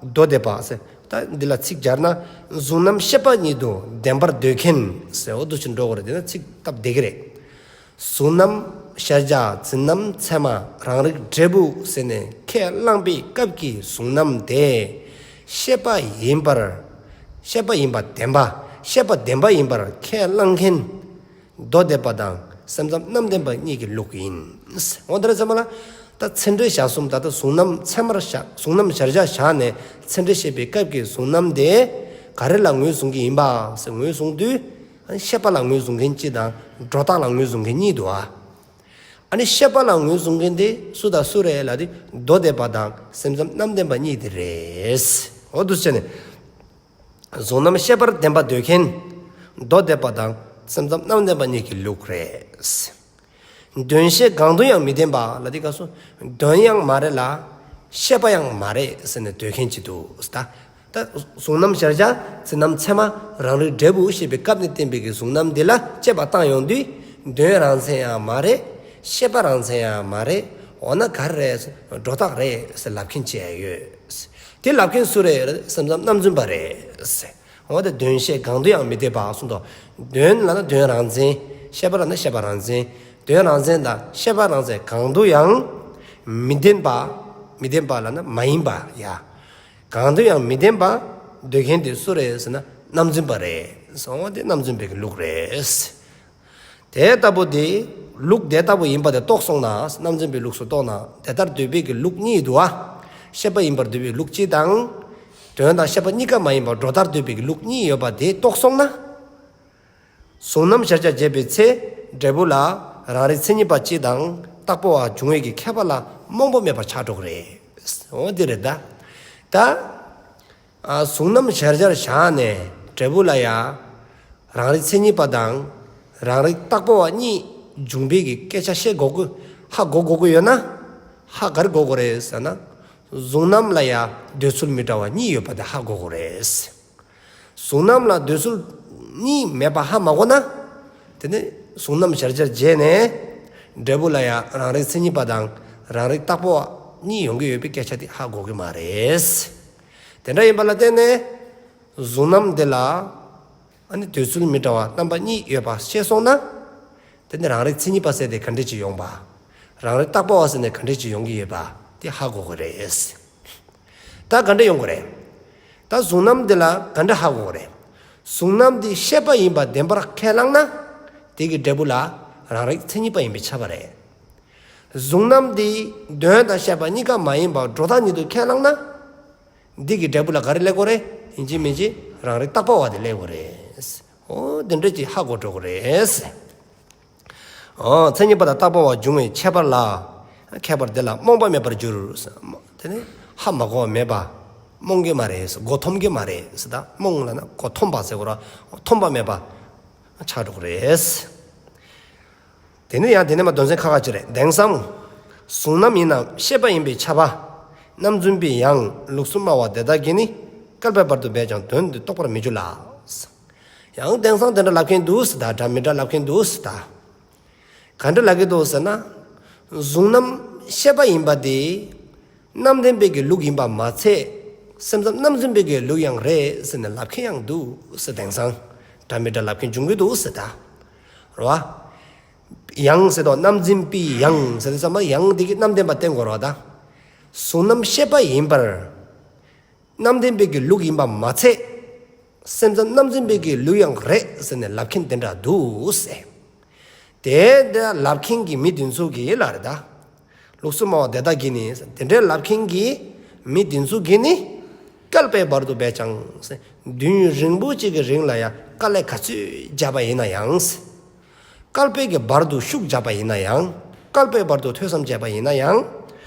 མདོ་སྡེ་པ་ཟེར། ད་འདི་ལ་ཚིག་སྦྱར་ན། གཟུང་རྣམ་ཤེས་པ་ཉིད་དུ་བདེན་པར་འདོད་མཁན་ཟེར། འོ་འདུག་ཅིག་འགྲོ་དགོས་རེད། འདི་ན་ཚིག་སྟབས་བདེ་གི་རེད། གཟུང་རྣམ་གཞལ་བྱ། འཛིན་རྣམ་ཚད་མ། རང་རིག་འབྲས་བུ་ཟེར་ནས་ཁས་བླངས་པའི་སྐབས་ཀྱི་གཟུང་རྣམ་དེ་ཤེས་པ་ཡིན་པར། ཤེས་པ་ཡིན་པ་བདེན་པ། ཤེས་པ་བདེན་པ་ཡིན་པར་ཁས་བླངས་མཁན་མདོ་སྡེ་པ་དང་སེམས་ཙམ་རྣམ་བདེན་པ་གཉིས་ཀྱི་ལུགས་ཡིན། འོ་དེ་རེད་ཟེར་མ་ལ། ད་ཚད་འབྲས་བཞག་གསུམ། ད་ལྟ་གཟུང་རྣམ་ཚད་མར་བཞག། གཟུང་རྣམ་གཞལ་བྱ་བཞག་ནས་ཚད་འབྲས་བཤད་པའི་སྐབས་ཀྱི་གཟུང་རྣམ་དེ་ག་རེ་ལ་ངོས་བཟུང་གི་ཡིན་པ་ཟེར་ངོས་བཟུང་དུས། ཤེས་པ་ལ་ངོས་བཟུང་མཁན་གཅིག་དང་སྒྲོ་བཏགས་ལ་ངོས་བཟུང་མཁན་གཉིས་འདུག་ཨ། ཨ་ནི་ཤེས་པ་ལ་ངོས་བཟུང་མཁན་དེ་སུ་དང་སུ་རེད་ལབ་དུས། མདོ་སྡེ་པ་དང་སེམས་ཙམ་རྣམ་བདེན་པ་གཉིས་དེ་རེད། འོ་འདུག་བྱས་ནས། གཟུང་རྣམ་ཤེས་པར་བདེན་པར་འདོད་མཁན་མདོ་སྡེ་པ་དང་སེམས་ཙམ་རྣམ་བདེན་པ་གཉིས་ཀྱི་ལུགས་རེད། དོན་ཤེས་གང་དུ་ཡང་མི་ལྡན་པ་ལ་དེ་སྐབས་སུ་དོན་ཡང་མ་རེད་ལ་ཤེས་པ་ཡང་མ་རེད་ཟེར་ནས་འདོད་མཁན་ཅིག་འདུག་ད། ད་གཟུང་རྣམ་གཞལ་བྱ་འཛིན་རྣམ་ཚད་མ་རང་རིག་འབྲས་བུ་ཞེས་པའི་སྐབས་ནས་བསྟན་པའི་གི་གཟུང་རྣམ་འདི་ལ་དཔྱད་པ་བཏང་ཡོང་དུས་དོན་རང་མཚན་ཡང་མ་རེད། ཤེས་པ་རང་མཚན་ཡང་མ་རེད། འོ་ན་ག་རེ་རེད། སྒྲོ་བཏགས་རེད་ཟེར་ལབ་མཁན་ཅིག་ཡང་ཡོད། དེ་ལབ་མཁན་སུ་རེད། སེམས་ཙམ་རྣམ་རྫུན་པ་རེད། འོ་དེ་དོན་ཤེས་གང་དུ་ཡང་མི་ལྡན་པ་གསུངས་ཏོ། དོན་ལབ་ན་དོན་རང་མཚན། ཤེས་པ་ལབ་ན་ཤེས་པ་རང་མཚན། དོན་རང་མཚན་དང་ཤེས་པ་རང་མཚན་གང་དུ་ཡང་མི་ལྡན་པ། མི་ལྡན་པ་ལབ་ན་མ་ཡིན་པ་ཡ། གང་དུ་ཡང་མི་ལྡན་པ་འདོད་མཁན་དེ་སུ་རེད་ཟེར་ན་རྣམ་རྫུན་པ་རེད། འོ་དེ་རྣམ་རྫུན་པའི་གི་ལུགས་རེད། དེ་ལྟ་བུ་དེ་ལུགས་དེ་ལྟ་བུ་ཡིན་པ་དེ་རྟོགས་སོང་ན། རྣམ་རྫུན་པའི་ལུགས་སུ་རྟོགས་ན། དེ་ལྟར་འདོད་པའི་གི་ལུགས་གཉིས་འདུག་ཨ། ཤེས་པ་ཡིན་པར་འདོད་པའི་ལུགས་གཅིག་དང་། དོན་དང་ཤེས་པ་གཉིས་ཀ་མ་ཡིན་པར་སྒྲོ་བཏགས་འདོད་པའི་གི་ལུགས་གཉིས་ཡོད་པ་དེ་རྟོགས་སོང་ན། གཟུང་རྣམ་གཞལ་བྱ་འབྱེད་པའི་ཚེ་འབྲས་བུ་ལ་རང་རིག་མཚན་ཉིད་པ་གཅིག་དང་རྟག་པ་བ་འབྱུང་བའི་གི་ཁྱད་པར་ལ་རྨོངས་པ་མེད་པར་ཆགས་འགྲོ་གི་རེད། འོ་དེ་རེད་ད། ད། ཨ། གཟུང་རྣམ་གཞལ་བྱར་བཞག་ནས་འབྲས་བུ་ལ་ཡང་རང་རིག་མཚན་ཉིད་པ་དང་རང་རིག་རྟག་པ་བ་གཉིས་འབྱུང་བའི་གི་སྐད་ཆ་བཤད་དགོས་ཀྱི། ཧ་གོ་དགོས་ཀྱི་ཡོད་ན། ཧ་ག་རེ་གོ་དགོས་རེད་ཟེར་ན། གཟུང་རྣམ་ལ་ཡང་འདོད་ཚུལ་མི་འདྲ་བ་གཉིས་ཡོད་པ་དེ་ཧ་གོ་དགོས་རེད། གཟུང་རྣམ་ལ་འདོད་ཚུལ་གཉིས་མེད་པ་ཧ་མ་གོ་ན། དེ་ནི་གཟུང་རྣམ་གཞལ་བྱར་བྱས་ནས་འབྲས་བུ་ལ་ཡང་རང་རིག་མཚན་ཉིད་པ་དང་རང་རིག་རྟག་པ་བ་གཉིས་ཡོང་གི་ཡོད་པའི་སྐད་ཆ་དེ་ཧ་གོ་གི་མ་རེད། དེ་འདྲ་ཡིན་པ་ལ་བརྟེན་ནས་གཟུང་རྣམ་དེ་ལ། ཨ་ནི་འདོད་ཚུལ་མི་འདྲ་བ་རྣམ་པ་གཉིས་ཡོད་པ་ཤེས་སོང་ན། དེ་ནི་རང་རིག་མཚན་ཉིད་པ་ཟེར་དེ་ག་འདྲ་ཅིག་ཡོང་པ། རང་རིག་རྟག་པ་བ་ཟེར་ནས་ག་འདྲ་ཅིག་ཡོང་གི་ཡོད་པ་དེ་ཧ་གོ་གི་རེད། ད་ག་འདྲ་ཡོང་གི་རེད། ད་གཟུང་རྣམ་འདི་ལ་ག་འདྲ་ཧ་གོ་གི་རེད། གཟུང་རྣམ་འདི་ཤེས་པ་ཡིན་པ་བདེན་པར་ཁས་བླངས་ན། དེ་གི་འབྲས་བུ་ལ་རང་རིག་མཚན་ཉིད་པ་ཡིན་པས་ཁྱབ་པ་རེད། གཟུང་རྣམ་འདི་དོན་དང་ཤེས་པ་གཉིས་ཀ་མ་ཡིན་པ་སྒྲོ་བཏགས་ཉིད་དུ་ཁས་བླངས་ན། འདི་གི་འབྲས་བུ་ལ་ག་རེ་སླེབས་དགོས་རེད། ཡིན་གཅིག་མིན་གཅིག་རང་རིག་རྟག་པ་བ་དེ་སླེབས་དགོས་རེད། འོ་དེ་འདྲ་ཅིག་ཧ་གོ་འགྲོ་གི་རེད། འོ་མཚན་ཉིད་པ་དང་རྟག་པ་བ་འབྱུང་བའི་ཁྱད་པར་ལ། ཁྱད་པར་དེ་ལ་རྨོངས་པ་མེད་པར་འགྱུར། དེ་ནི་ཧ་མ་གོ་བ་མེད་པ། རྨོངས་གི་མ་རེད། མགོ་འཐོམ་གི་མ་རེད་ཟེར། ད་རྨོངས་ལབ་ན་མགོ་འཐོམ་པ་ཟེར་དགོས་རེད། འཐོམ་པ་མེད་པ་ཆགས་འགྲོ་གི་རེད། དེ་ནས་ཡང་དེ་ནས་མ་དོན་ཚན་ཁ་ཁ་ཅིག་རེད། དེང་སང་གཟུང་རྣམ་ཡིན་ནམ་ཤེས་པ་ཡིན་པས་ཁྱབ་པ། རྣམ་རྫུན་པའི་ཡང་ལུགས་སུ་སྨྲ་བ་དེ་དག་གིས་ནི། བསྐལ་པའི་བར་དུ་འབད་ཀྱང་དོན་དེ་རྟོགས་པར་མི་འགྱུར་ལ། ཡང་དེང་སང་དེ་འདྲ་ལབ་མཁན་འདུག་ཟེར། ད་འདྲ་མི་འདྲ་ལབ་མཁན་འདུག་ཟེར། ད་ག་འདྲ་ལབ་ཀྱི་འདུག་ཟེར་ན། གཟུང་རྣམ་ཤེས་པ་ཡིན་པ་དེ། རྣམ་བདེན་པའི་གི་ལུགས་ཡིན་པ་མ་ཚད། སེམས་ཙམ་རྣམ་རྫུན་པའི་གི་ལུགས་ཡང་རེད་ཟེར་ནས་ལབ་མཁན་ཡང་འདུག་ཟེར། དེང་སང་འདྲ་མི་འདྲ་ལབ་མཁན་འབྱུང་གི་འདུག་ཟེར། ད་རེད་བ། ཡང་ཟེར་དོ། རྣམ་རྫུན་པའི་ཡང་ཟེར་དུས་ཙམ་པ་ཡང་འདི་གི་རྣམ་བདེན་པ་བསྟན་དགོས་རེད་བ། ད་གཟུང་རྣམ་ཤེས་པ་ཡིན་པར། རྣམ་བདེན་པའི་གི་ལུགས་ཡིན་པ་མ་ཚད། སེམས་ཙམ་རྣམ་རྫུན་པའི་གི་ལུགས་ཡང་རེད་ཟེར་ནས་ལབ་མཁན་དེ་འདྲ་འདུག་ཟེར། དེ་འདྲ་ལབ་མཁན་གྱི་མི་དེ་ཚོ་གིས་ལབ་རེད་ད། ལུགས་སུ་སྨྲ་བ་དེ་དག་གིས་ནི། དེ་འདྲའི་ལབ་མཁན་གྱི་མི་དེ་ཚོ་གིས་ནི། བསྐལ་པའི་བར་དུ་འབད་ཀྱང་། དུས་ཡུན་རིང་པོ་ཅིག་གི་རིང་ལ་ཡང་དཀའ་ལས་ག་ཚོད་བརྒྱབ་པ་ཡིན་ན་ཡང་། བསྐལ་པའི་གི་བར་དུ་ཤུགས་བརྒྱབ་པ་ཡིན་ན་ཡང་། བསྐལ་པའི་བར་དུ་ཐོས་བསམ་བྱས་པ་ཡིན་ན་ཡང་།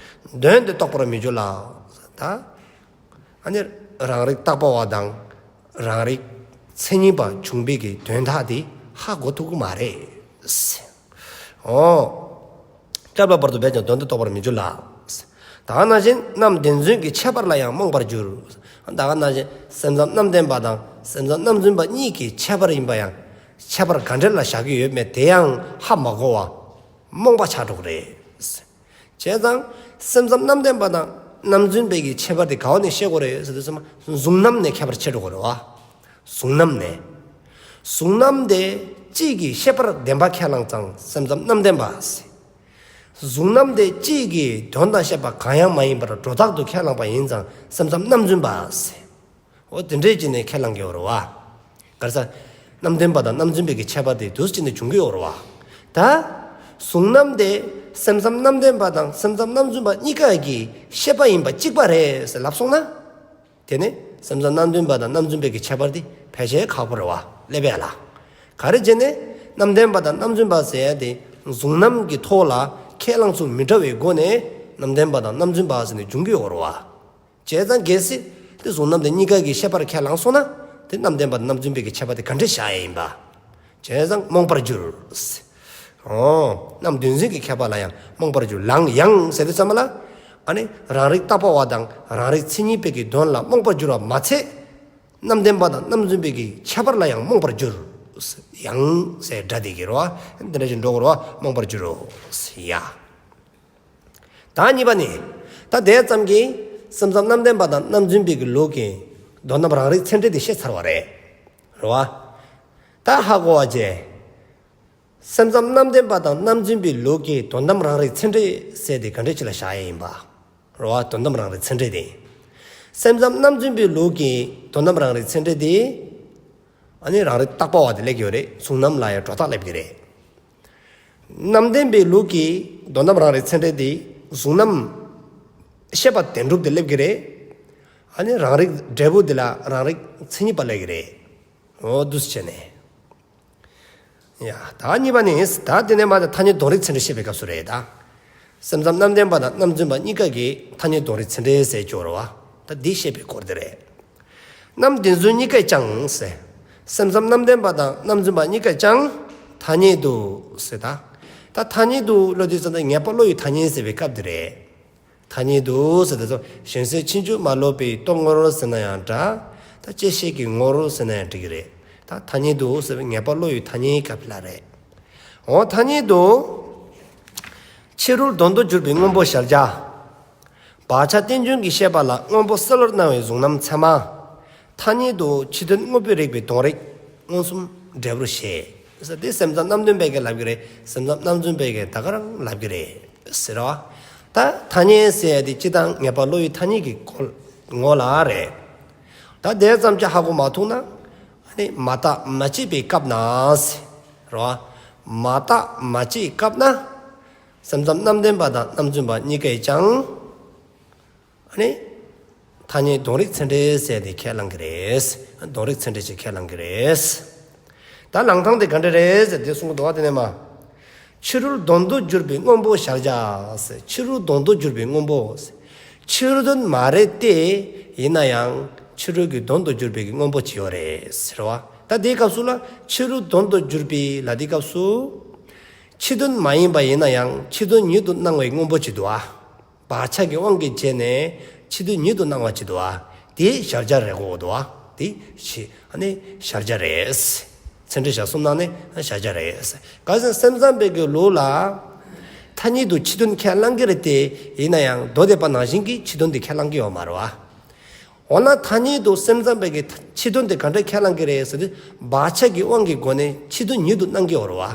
དོན་དེ་རྟོགས་པར་མི་འགྱུར་ལ། ད་ཨ་ནི་རང་རིག་རྟག་པ་བ་དང་རང་རིག་མཚན་ཉིད་པ་འབྱུང་བའི་གི་དོན་དག་དེ་ཧ་གོ་ཐུབ་ཀྱི་མ་རེད། འོ། བསྐལ་པའི་བར་དུ་འབད་ཀྱང་དོན་དེ་རྟོགས་པར་མི་འགྱུར་ལ། ད་ནང་བཞིན་རྣམ་བདེན་རྫུན་གྱི་ཁྱད་པར་ལ་ཡང་རྨོངས་པར་འགྱུར། ད་ག་ནང་བཞིན་སེམས་ཙམ་རྣམ་བདེན་པ་དང་སེམས་ཙམ་རྣམ་རྫུན་པ་གཉིས་ཀྱི་ཁྱད་པར་ཡིན་པ་ཡང་། ཁྱད་པར་ག་འདྲ་ལ་བཞག་གི་ཡོད་མེད་དེ་ཡང་ཧ་མ་གོ་བ། རྨོངས་པ་ཆགས་འགྲོ་གི་རེད། བྱས་ཙང་སེམས་ཙམ་རྣམ་བདེན་པ་དང་རྣམ་རྫུན་པའི་གི་ཁྱད་པར་དེ་ག་བ་ནས་ཤེས་དགོས་རེད་ཟེར་དུས་ཙམ་པ་གཟུང་རྣམ་ནས་ཁྱད་པར་ཕྱེ་འགྲོ་གི་རེད་བ། གཟུང་རྣམ་ནས། གཟུང་རྣམ་དེ་གཅིག་གིས་ཤེས་པར་བདེན་པ་ཁས་བླངས་ཙང་སེམས་ཙམ་རྣམ་བདེན་པ་ཟེར། གཟུང་རྣམ་དེ་གཅིག་གིས་དོན་དང་ཤེས་པ་གང་ཡང་མ་ཡིན་པར་སྒྲོ་བཏགས་དུ་ཁས་བླངས་པ་ཡིན་ཙང་སེམས་ཙམ་རྣམ་རྫུན་པ་ཟེར། འོ་དེ་འདྲས་བྱས་ནས་ཁས་བླངས་ཀྱི་ཡོད་རེད་བ། ག་རེ་ཟེར། རྣམ་བདེན་པ་དང་རྣམ་རྫུན་པའི་གི་ཁྱད་པར་དེ་འདུག་སེ་བྱས་ནས་བྱུང་གི་ཡོད་རེད་བ། ད་གཟུང་རྣམ་དེ་སེམས་ཙམ་རྣམ་བདེན་པ་དང་སེམས་ཙམ་རྣམ་རྫུན་པ་གཉིས་ཀ་གི་ཤེས་པ་ཡིན་པ་གཅིག་པ་རེད་ཟེར་ལབ་སོང་ན། དེ་ནས་སེམས་ཙམ་རྣམ་བདེན་པ་དང་རྣམ་རྫུན་པའི་གི་ཁྱད་པར་དེ་ཕལ་ཆེར་ཁག་པོ་རེད་བ། སླེབས་ཡ་ལ། ག་རེ་བྱས་ནས་རྣམ་བདེན་པ་དང་རྣམ་རྫུན་པ་ཟེར་ཡ་དེ་གཟུང་རྣམ་གྱི་ཐོག་ལ་ཁས་བླངས་ཚུལ་མི་འདྲ་བའི་སྒོ་ནས་རྣམ་བདེན་པ་དང་རྣམ་རྫུན་པ་ཟེར་ནས་འབྱུང་གི་ཡོད་རེད་བ། བྱས་ཙང་གལ་སྲིད་དེ་གཟུང་རྣམ་དེ་གཉིས་ཀ་གི་ཤེས་པར་ཁས་བླངས་སོང་ན། དེ་རྣམ་བདེན་པ་དང་རྣམ་རྫུན་པའི་གི་ཁྱད་པར་དེ་ག་འདྲས་བཞག་ཡ་ཡིན་པ། བྱས་ཙང་རྨོངས་པར་འགྱུར། ཨོ། རྣམ་བདེན་རྫུན་གྱི་ཁྱད་པར་ལ་ཡང་རྨོངས་པར་འགྱུར། ལའང་ཡང་ཟེར་དུས་ཙམ་པ་ལ། ཨ་ནི་རང་རིག་བརྟག་པ་བ་དང་རང་རིག་མཚན་ཉིད་པའི་གི་དོན་ལ་རྨོངས་པར་འགྱུར་བ་མ་ཚད། རྣམ་བདེན་པ་དང་རྣམ་རྫུན་པའི་གི་ཁྱད་པར་ལ་ཡང་རྨོངས་པར་འགྱུར། ཡང་ཟེར་སྒྲ་དེ་གིས་རེད་བ། འདི་འདྲ་ཞིག་འགྲོ་དགོས་རེད་བ། རྨོངས་པར་འགྱུར་རོ། ཡ། ད་གཉིས་པ་ནི། ད་དེ་ཙམ་གྱིས་སེམས་ཙམ་རྣམ་བདེན་པ་དང་རྣམ་རྫུན་པའི་གི་ལུགས་ཀྱི་དོན་དམ་རང་རིག་ཚད་འབྲས་དེ་བཤད་ཚར་བ་རེད། རེད་བ། ད་ཧ་གོ་བ་བྱས། སེམས་ཙམ་རྣམ་བདེན་པ་དང་རྣམ་རྫུན་པའི་ལུགས་ཀྱི་དོན་དམ་རང་རིག་ཚད་འབྲས་ཟེར་དེ་ག་འདྲ་ཅིག་ལ་བཞག་ཡས་ཡིན་པ། རེད་བ། དོན་དམ་རང་རིག་ཚད་འབྲས་དེ། སེམས་ཙམ་རྣམ་རྫུན་པའི་ལུགས་ཀྱི་དོན་དམ་རང་རིག་ཚད་འབྲས་དེ། ཨ་ནི་རང་རིག་བརྟག་པ་བ་དེ་སླེབས་ཀྱི་ཡོད་རེད། གཟུང་རྣམ་ལ་ཡང་སྒྲོ་བཏགས་སླེབས་ཀྱི་རེད། རྣམ་བདེན་པའི་ལུགས་ཀྱི་དོན་དམ་རང་རིག་ཚད་འབྲས་དེ་གཟུང་རྣམ་ཤེས་པ་བདེན་གྲུབ་དེ་སླེབས་ཀྱི་རེད། ཨ་ནི་རང་རིག་འབྲས་བུ་དེ་ལ་རང་རིག་མཚན་ཉིད་པ་སླེབས་ཀྱི་རེད། འོ་འདུག་སེ་བྱས་ནས། ཡ། ད་གཉིས་པ་ནི། ད་དེ་ནས་མར་ཐ་སྙད་དོན་རིག་ཚད་འབྲས་བཤད་པའི་སྐབས་སུ་རེད་ད། སེམས་ཙམ་རྣམ་བདེན་པ་དང་རྣམ་རྫུན་པ་གཉིས་ཀ་གི་ཐ་སྙད་དོན་རིག་ཚད་འབྲས་ཟེར་གྱི་ཡོད་རེད་བ། ད་འདི་བཤད་པའི་སྐོར་དེ་རེད། རྣམ་བདེན་རྫུན་གཉིས་ཀས་ཀྱང་ཟེར། སེམས་ཙམ་རྣམ་བདེན་པ་དང་རྣམ་རྫུན་པ་གཉིས་ཀས་ཀྱང་ཐ་སྙད་དུ་ཟེར་ད། ད་ཐ་སྙད་དུ་ལབ་དུས་ཙམ་ན་ངེས་པ་བློ་ཡི་ཐ་སྙད་ཟེར་བའི་སྐབས་དེ་རེད། ཐ་སྙད་དུ་ཟེར་དུས་ཙམ་གཞན་སེལ་ཕྱིན་ཅི་མ་ལོག་པའི་རྟོག་ངོར་ཟེར་ན་ཡང་འདྲ། ད་བཅད་ཤེས་ཀྱི་ངོར་ཟེར་ན་ཡང་འགྲིག་གི་རེད། ད་ཐ་སྙད་དུ་ཟེར་བའི་ངེས་པ་བློ་ཡི་ཐ་སྙད་སྐབས་ལ་རེད། འོ་ཐ་སྙད་དུ། ཕྱི་རོལ་དོན་དུ་གྱུར་པའི་སྔོན་པོ་གཞལ་བྱ། བག་ཆགས་རྟེན་འབྱུང་གི་ཤེས་པ་ལ་སྔོན་པོ་གསལ་བར་སྣང་བའི་གཟུང་རྣམ་ཚད་མ། ཐ་སྙད་དུ་ཕྱི་དོན་དངོས་པོའི་རིག་པའི་དོན་རིག་མངོན་སུམ་འབྲས་བུར་བཞེད། ཟེར་དེ་སེམས་ཙམ་རྣམ་བདེན་པའི་གིས་ལབ་ཀྱི་རེད། སེམས་ཙམ་རྣམ་རྫུན་པའི་གིས་ད་ག་རང་ལབ་ཀྱི་རེད་ཟེར་བ། ད་ཐ་སྙད་ཟེར་དེ་སྤྱིར་བཏང་ངེས་པ་བློ་ཡི་ཐ་སྙད་ཀྱི་སྐོར་ངོ་ལ་རེད། ད་དེ་ཙམ་ཅིག་ཧ་གོ་མ་ཐུབ་ན། ཨ་ནི་མ་བརྟགས་མ་དཔྱད་པའི་སྐབས་ན་ཟེར་བ། མ་བརྟགས་མ་དཔྱད་པའི་སྐབས་ན། སེམས་ཙམ་རྣམ་བདེན་པ་དང་རྣམ་རྫུན་པ་གཉིས་ཀས་ཀྱང་། ཨ་ནི། ཐ་སྙད་དོན་རིག་ཚད་འབྲས་ཟེར་དེ་ཁས་བླང་གི་རེད། དོན་རིག་ཚད་འབྲས་ཅིག་ཁས་བླང་གི་རེད། ད་ལང་ཐང་དེ་ག་འདྲ་རེད་ཟེར་དེ་གསུང་གི་འདུག་བ། དེ་ནས་མར། ཕྱི་རོལ་དོན་དུ་གྱུར་པའི་སྔོན་པོ་གཞལ་བྱ་ཟེར། ཕྱི་རོལ་དོན་དུ་གྱུར་པའི་སྔོན་པོ་ཟེར། ཕྱི་རོལ་དོན་མ་རེད་དེ། ཡིན་ན་ཡང་ཕྱི་རོལ་གྱི་དོན་དུ་གྱུར་པའི་གི་སྔོན་པོ་ཅིག་ཡོད་རེད་ཟེར་བ། ད་དེའི་སྐབས་སུ་ལ་ཕྱི་རོལ་དོན་དུ་གྱུར་པའི་ལ་དེའི་སྐབས་སུ། ཕྱི་དོན་མ་ཡིན་པ་ཡིན་ན་ཡང་ཕྱི་དོན་ཉིད་དུ་སྣང་བའི་སྔོན་པོ་ཅིག་འདུག་བ། བག་ཆགས་ཀྱི་དབང་གིས་བྱས་ནས་ཕྱི་དོན་ཉིད་དུ་སྣང་བ་ཅིག་འདུག་བ། དེ་གཞལ་བྱ་རེད་གོ་འདུག་བ། དེ་ཕྱི་ཨ་ནི་གཞལ་བྱ་རེད། ཚད་འབྲས་གཞལ་གསུམ་ནང་ནས་གཞལ་བྱ་རེད། གལ་སྲིད་སེམས་ཙམ་པའི་གི་ལུགས་ལ། ཐ་སྙད་དུ་ཕྱི་དོན་ཁས་བླང་གི་རེད་དེ། ཡིན་ན་ཡང་མདོ་སྡེ་པ་ནང་བཞིན་གྱི་ཕྱི་དོན་དེ་ཁས་བླང་གི་ཡོད་མ་རེད་བ། འོ་ན་ཐ་སྙད་དུ་སེམས་ཙམ་པའི་གི་ཕྱི་དོན་དེ་ག་འདྲ་ཁས་བླང་གི་རེད་ཟེར་དུས། བག་ཆགས་ཀྱི་དབང་གི་སྒོ་ནས་ཕྱི་དོན་ཉིད་དུ་སྣང་གི་ཡོད་རེད་བ།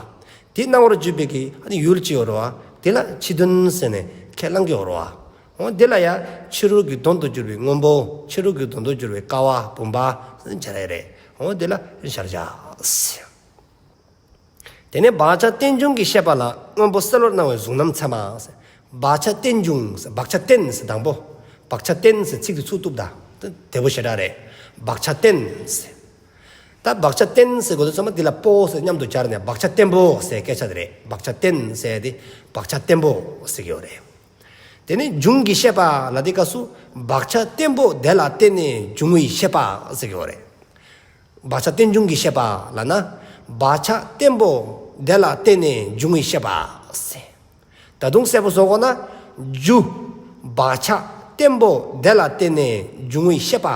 དེ་སྣང་བར་གྱུར་པའི་གི་ཨ་ནི་ཡུལ་ཅིག་ཡོད་རེད་བ། དེ་ལ་ཕྱི་དོན་ཟེར་ནས་ཁས་བླང་གི་ཡོད་རེད་བ། འོ་དེ་ལ་ཡང་ཕྱི་རོལ་གྱི་དོན་དུ་གྱུར་པའི་སྔོན་པོ། ཕྱི་རོལ་གྱི་དོན་དུ་གྱུར་པའི་ཀ་བ་བུམ་པ་ཟེར་ནས་སྦྱར་ཡ་རེད། འོ་དེ་ལ་གཞལ་བྱ་ཟེར། དེ་ནས་བག་ཆགས་རྟེན་འབྱུང་གི་ཤེས་པ་ལ་སྔོན་པོ་གསལ་བར་སྣང་བའི་གཟུང་རྣམ་ཚད་མ་ཟེར། བག་ཆགས་རྟེན་འབྱུང་ཟེར། བག་ཆགས་རྟེན་ཟེར་དང་པོ། བག་ཆགས་རྟེན་ཟེར་ཚིག་དེ་ཚུར་གཏུབ་ད། དེ་བོ་ཞེ་དྲག་རེད། བག་ཆགས་རྟེན་ཟེར། ད་བག་ཆགས་རྟེན་ཟེར་དགོས་དུས་ཙམ་པ་འདི་ལ་པོ་ཟེར་མཉམ་དུ་སྦྱར་ནས་བག་ཆགས་བརྟན་པོ་ཟེར་སྐད་ཆ་དེ་རེད། བག་ཆགས་རྟེན་ཟེར་དེ་བག་ཆགས་བརྟན་པོ་ཟེར་གྱི་ཡོད་རེད། དེ་ནས་འབྱུང་གི་ཤེས་པ་ལ་དེའི་སྐབས་སུ་བག་ཆགས་བརྟན་པོ་དེ་ལ་བརྟེན་ནས་འབྱུང་བའི་ཤེས་པ་ཟེར་གྱི་ཡོད་རེད། བག་ཆགས་རྟེན་འབྱུང་གི་ཤེས་པ་ལབ་ན། བག་ཆགས་བརྟན་པོ་དེ་ལ་བརྟེན་ནས་འབྱུང་བའི་ཤེས་པ་ཟེར། ད་དུང་གསལ་པོ་བཟོ་དགོས་ན། རྒྱུ། བག་ཆགས་བརྟན་པོ་དེ་ལ་བརྟེན་ནས་འབྱུང་བའི་ཤེས་པ།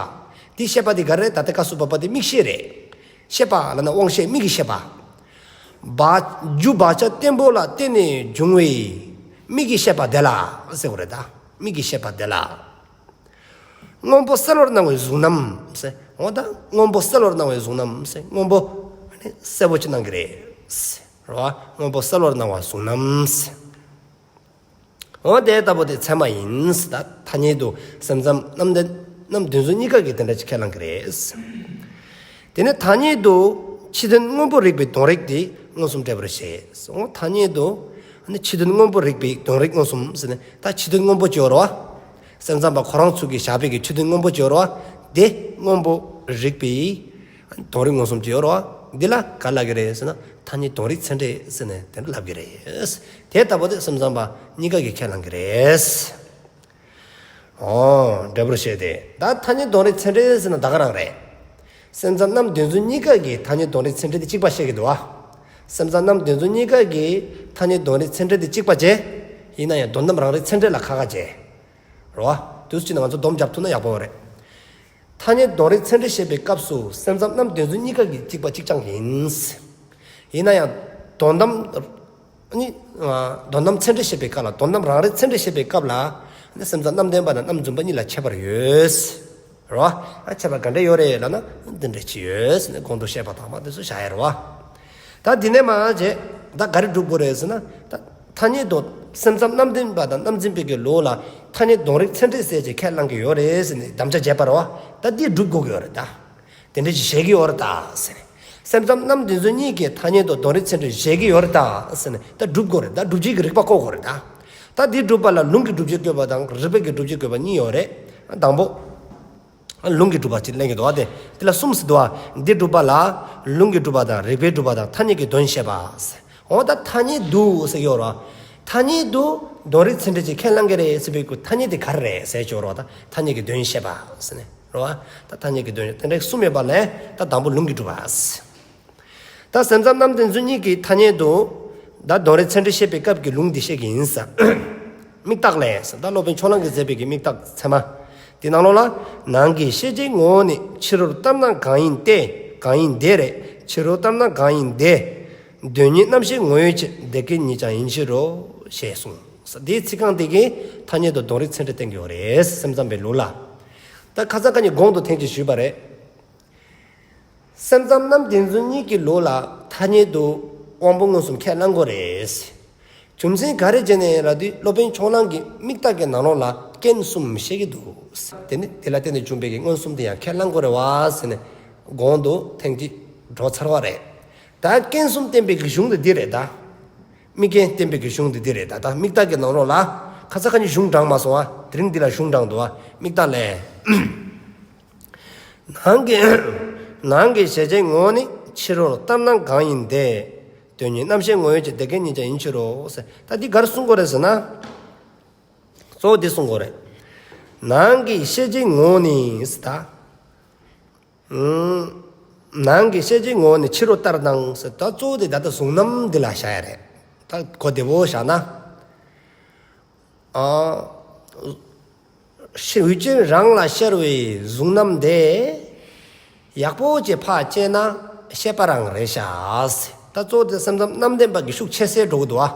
དེ་ཤེས་པ་དེ་ག་རེ་རེད། ད་ལྟ་སྐབས་སུ་བབ་པ་དེ་མིག་ཤེས་རེད། ཤེས་པ་ལབ་ན་དབང་ཤེས་མིག་གི་ཤེས་པ། བག་རྒྱུ་བག་ཆགས་བརྟན་པོ་ལ་བརྟེན་ནས་འབྱུང་བའི་མིག་གི་ཤེས་པ་དེ་ལ་ཟེར་དགོས་རེད་ད། མིག་གི་ཤེས་པ་དེ་ལ། སྔོན་པོ་གསལ་བར་སྣང་བའི་གཟུང་རྣམ་ཟེར། འོ་ད་སྔོན་པོ་གསལ་བར་སྣང་བའི་གཟུང་རྣམ་ཟེར། སྔོན་པོ་ཨ་ནི་གསལ་པོ་ཅིག་སྣང་གི་རེད་ཟེར་བ། སྔོན་པོ་གསལ་བར་སྣང་བ་གཟུང་རྣམ་ཟེར། འོ་དེ་ལྟ་བུ་དེ་ཚད་མ་ཡིན་ཟེར། ད་ཐ་སྙད་དུ་སེམས་ཙམ་རྣམ་བདེན་རྣམ་བདེན་རྫུན་གཉིས་ཀ་གིས་དེ་འདྲ་ཅིག་ཁས་བླང་གི་རེད་ཟེར། དེ་ནས་ཐ་སྙད་དུ་ཕྱི་དོན་སྔོན་པོ་རིག་པའི་དོན་རིག་དེ་མངོན་སུམ་འབྲས་བུར་བཞེད་ཟེར། འོ་ཐ་སྙད་དུ་ཨ་ནི་ཕྱི་དོན་སྔོན་པོ་རིག་པའི་དོན་རིག་མངོན་སུམ་ཟེར་ནས། ད་ཕྱི་དོན་སྔོན་པོ་ཅིག་ཡོད་རེད་བ། སེམས་ཙམ་པ་ཁོ་རང་ཚོ་གིས་བཞག་པའི་གི་ཕྱི་དོན་སྔོན་པོ་ཅིག་ཡོད་རེད་བ། དེ་སྔོན་པོ་རིག་པའི་དོན་རིག་མངོན་སུམ་ཅིག་ཡོད་རེད་བ། འདི་ལ་ག་ལབ་ཀྱི་རེད་ཟེར་ན། ཐ་སྙད་དོན་རིག་ཚད་འབྲས་ཟེར་ནས་དེ་འདྲ་ལབ་ཀྱི་རེད། དེ་ལྟ་བུ་དེ་སེམས་ཙམ་པ་གཉིས་ཀ་གིས་ཁས་བླང་གི་རེད། འོ་འབྲས་བུར་བཤད་དེ། ད་ཐ་སྙད་དོན་རིག་ཚད་འབྲས་ཟེར་ན་ད་ག་རང་རེད། སེམས་ཙམ་རྣམ་བདེན་རྫུན་གཉིས་ཀ་གིས་ཐ་སྙད་དོན་རིག་ཚད་འབྲས་དེ་གཅིག་པ་བཤད་ཀྱི་འདུག་བ། སེམས་ཙམ་རྣམ་བདེན་རྫུན་གཉིས་ཀ་གི་ཐ་སྙད་དོན་རིག་ཚད་འབྲས་དེ་གཅིག་པ་བྱས། ཡིན་ན་ཡང་དོན་དམ་རང་རིག་ཚད་འབྲས་ལ་ཁ་ཁ་བྱས། རེད་བ། དུས་ཚོད་ཅིག་ནང་ང་ཚོ་སྡོམ་རྒྱབ་ཐུབ་ན་ཡག་པོ་རེད། ཐ་སྙད་དོན་རིག་ཚད་འབྲས་བཤད་པའི་སྐབས་སུ་སེམས་ཙམ་རྣམ་བདེན་རྫུན་གཉིས་ཀ་གི་གཅིག་པ་གཅིག་རྐྱང་ཡིན། ཡིན་ན་ཡང་དོན་དམ་ནི་དོན་དམ་ཚད་འབྲས་བཤད་པའི་སྐབས་ལ་དོན་དམ་རང་རིག་ཚད་འབྲས་བཤད་པའི་སྐབས་ལ་ནི་སེམས་ཙམ་རྣམ་བདེན་པ་དང་རྣམ་རྫུན་པ་གཉིས་ལ་ཁྱད་པར་ཡོད། རེད་བ། ཨ་ཁྱད་པར་ག་འདྲ་ཡོད་རེད་ལབ་ན་འདི་འདྲ་ཅིག་ཡོད་ཟེར་ནས་གོང་དུ་བཤད་པ་དང་མ་དེ་ཚོ་བཞག་ཡ་རེད་བ། ད་འདི་ནས་མར་བྱས་ད་ག་རེ་སྒྲུབ་དགོས་རེད་ཟེར་ན། ད་ཐ་སྙད་དུ་སེམས་ཙམ་རྣམ་བདེན་པ་དང་རྣམ་རྫུན་པའི་གི་ལུགས་ལ་ཐ་སྙད་དོན་རིག་ཚད་འབྲས་ཟེར་ཅིག་ཁས་བླངས་ཀྱི་ཡོད་རེད་ཟེར་ནས་དམ་བཅའ་བྱས་པ་རེད་བ། ད་འདི་སྒྲུབ་དགོས་ཀྱི་ཡོད་རེད་ད། དེ་འདྲ་ཅིག་བཤད་ཀྱི་ཡོད་རེད་ད་ཟེར་ནས། སེམས་ཙམ་རྣམ་བདེན་རྫུན་གཉིས་ཀྱི་ཐ་སྙད་དུ་དོན་རིག་ཚད་འབྲས་བཤད་ཀྱི་ཡོད་རེད་ད་ཟེར་ནས་ད་སྒྲུབ་དགོས་རེད་ད། སྒྲུབ་བྱེད་ཀྱི་རིགས་པ་བཀོད་དགོས་རེད་ད། ད་འདི་སྒྲུབ་པ་ལ་ལུང་གིས་སྒྲུབ་བྱེད་བཀོད་པ་དང་རིགས་པས་ཀྱིས་སྒྲུབ་བྱེད་བཀོད་པ་གཉིས་ཡོད་རེད། དང་པོ། ལུང་གིས་སྒྲུབ་པ་ཅིག་གླེང་གི་འདུག་བ། དེ་དེ་ལ་གསུམ་ཟེར་འདུག་བ། འདི་སྒྲུབ་པ་ལ་ལུང་གིས་སྒྲུབ་པ་དང་རིགས་པས་སྒྲུབ་པ་དང་ཐ་སྙད་ཀྱི་དོན་བཤད་པ་ཟེར། འོ་ད་ཐ་སྙད་དུ་ཟེར་གྱི་ཡོད་རེད་བ། ཐ་སྙད་དུ་དོན་རིག་ཚད་འབྲས་ཅིག་ཁས་བླངས་ཀྱི་རེད་ཟེར་བའི་གི་ཐ་སྙད་དེ་ག་རེ་རེད་ཟེར་གྱི་ཡོད་རེད་བ། ད་ཐ་སྙད་ཀྱི་དོན་བཤད་པ་ཟེར་ནས་རེད་བ། ད་ཐ་སྙད་ཀྱི་དོན་དེ་འདྲ་གསུམ་ཡོད་པ་ལས་ད་དང་པོ་ལུང་གིས་སྒྲུབ་པ་ཟེར། ད་སེམས་ཙམ་རྣམ་བདེན་རྫུན་གཉིས་ཀྱི་ཐ་སྙད་དུ་ད་དོན་རིག་ཚད་འབྲས་བཤད་པའི་སྐབས་ཀྱི་ལུང་འདི་བཤད་ཀྱི་ཡིན་ཟེར། དམིགས་བརྟག་ལས་ཟེར། ད་སློབ་དཔོན་ཕྱོགས་གླང་གིས་མཛད་པའི་གི་དམིགས་བརྟག་ཚད་མ་དེ་ནང་ལོགས་ལ། ནང་གི་ཤེས་བྱའི་ངོ་བོ་ནི་ཕྱི་རོལ་ལྟར་སྣང་གང་ཡིན་ཏེ། གང་ཡིན་དེ་རེད། ཕྱི་རོལ་ལྟར་སྣང་གང་ཡིན་དེ། དོན་ཉིད་རྣམ་ཤེས་ངོ་བོའི་ཕྱིར། དེ་སྐད་ཉིད་ཀྱང་ཡིན་ཕྱིར་རོ། ཞེས་གསུངས། འདིའི་ཚིག་རྐང་དེ་གིས་ཐ་སྙད་དུ་དོན་རིག་ཚད་འབྲས་བསྟན་གྱི་ཡོད་རེད། སེམས་ཙམ་པའི་ལུགས་ལ། ད་ཁ་སང་ཁ་ཉིན་གོང་དུ་ཐེངས་གཅིག་ཞུས་པ་རེད། སེམས་ཙམ་རྣམ་བདེན་རྫུན་གཉིས་ཀྱི་ལུགས་ལ་ཐ་སྙད་དུ་དབང་པོ་མངོན་སུམ་ཁས་བླང་དགོས་རེད། རྒྱུ་མཚན་ག་རེ་བྱས་ནས་ལབ་དུས་སློབ་དཔོན་ཕྱོགས་གླང་གིས་དམིགས་བརྟག་གི་ནང་ལོགས་ལ་རྐྱེན་གསུམ་བཤད་ཀྱི་འདུག། དེ་ནི་དེ་ལ་བརྟེན་ནས་བྱུང་བའི་གི་མངོན་སུམ་དེ་ཡང་ཁས་བླང་དགོས་རེད་བ་ཟེར་ནས་གོང་དུ་ཐེངས་གཅིག་འགྲོ་ཚར་བ་རེད། ད་རྐྱེན་གསུམ་བསྟན་པའི་གི་གཞུང་དེ་འདི་རེད་ད། དམིགས་རྐྱེན་བསྟན་པའི་གི་གཞུང་དེ་འདི་རེད་ད། ད་དམིགས་བརྟག་གི་ནང་ལོགས་ལ་ཁ་སང་ཁ་ཉིན་གཞུང་དྲངས་མ་སོང་བ། དེ་རིང་འདི་ལ་གཞུང་དྲངས་འདུག་བ། དམིགས་བརྟག་ལས། ནང་གི་ནང་གི་ཤེས་བྱའི་ངོ་བོ་ནི་ཕྱི་རོལ་ལྟར་སྣང་གང་ཡིན་ཏེ། དོན་ཉིད་རྣམ་ཤེས་ངོ་བོའི་ཕྱིར། དེ་སྐད་ཉིད་ཀྱང་ཡིན་ཕྱིར་རོ། ད་འདི་ག་རེ་གསུང་དགོས་རེད་ཟེར་ན། གཙོ་བོ་འདི་གསུང་དགོས་རེད། ནང་གི་ཤེས་བྱའི་ངོ་བོ་ནི་ཟེར་ད། ཨུམ། ནང་གི་ཤེས་བྱའི་ངོ་བོ་ནི་ཕྱི་རོལ་ལྟར་སྣང་ཟེར། ད་གཙོ་བོ་དེ་ད་ལྟ་གཟུང་རྣམ་འདི་ལ་བཞག་ཡ་རེད། ད་གོ་བདེ་བོ་བཞག་ན། ཨ། ཤེས་འོད་ཅན་རང་ལ་ཤར་བའི་གཟུང་རྣམ་དེ། ཡག་པོ་ཅིག་ཕར་དཔྱད་ན་ཤེས་པ་རང་རེད་ཤག་ཟེར། ད་གཙོ་བོ་དེ་སེམས་ཙམ་རྣམ་བདེན་པ་གི་ཤུགས་ཆེ་སེ་འགྲོ་གི་འདུག་ཨ།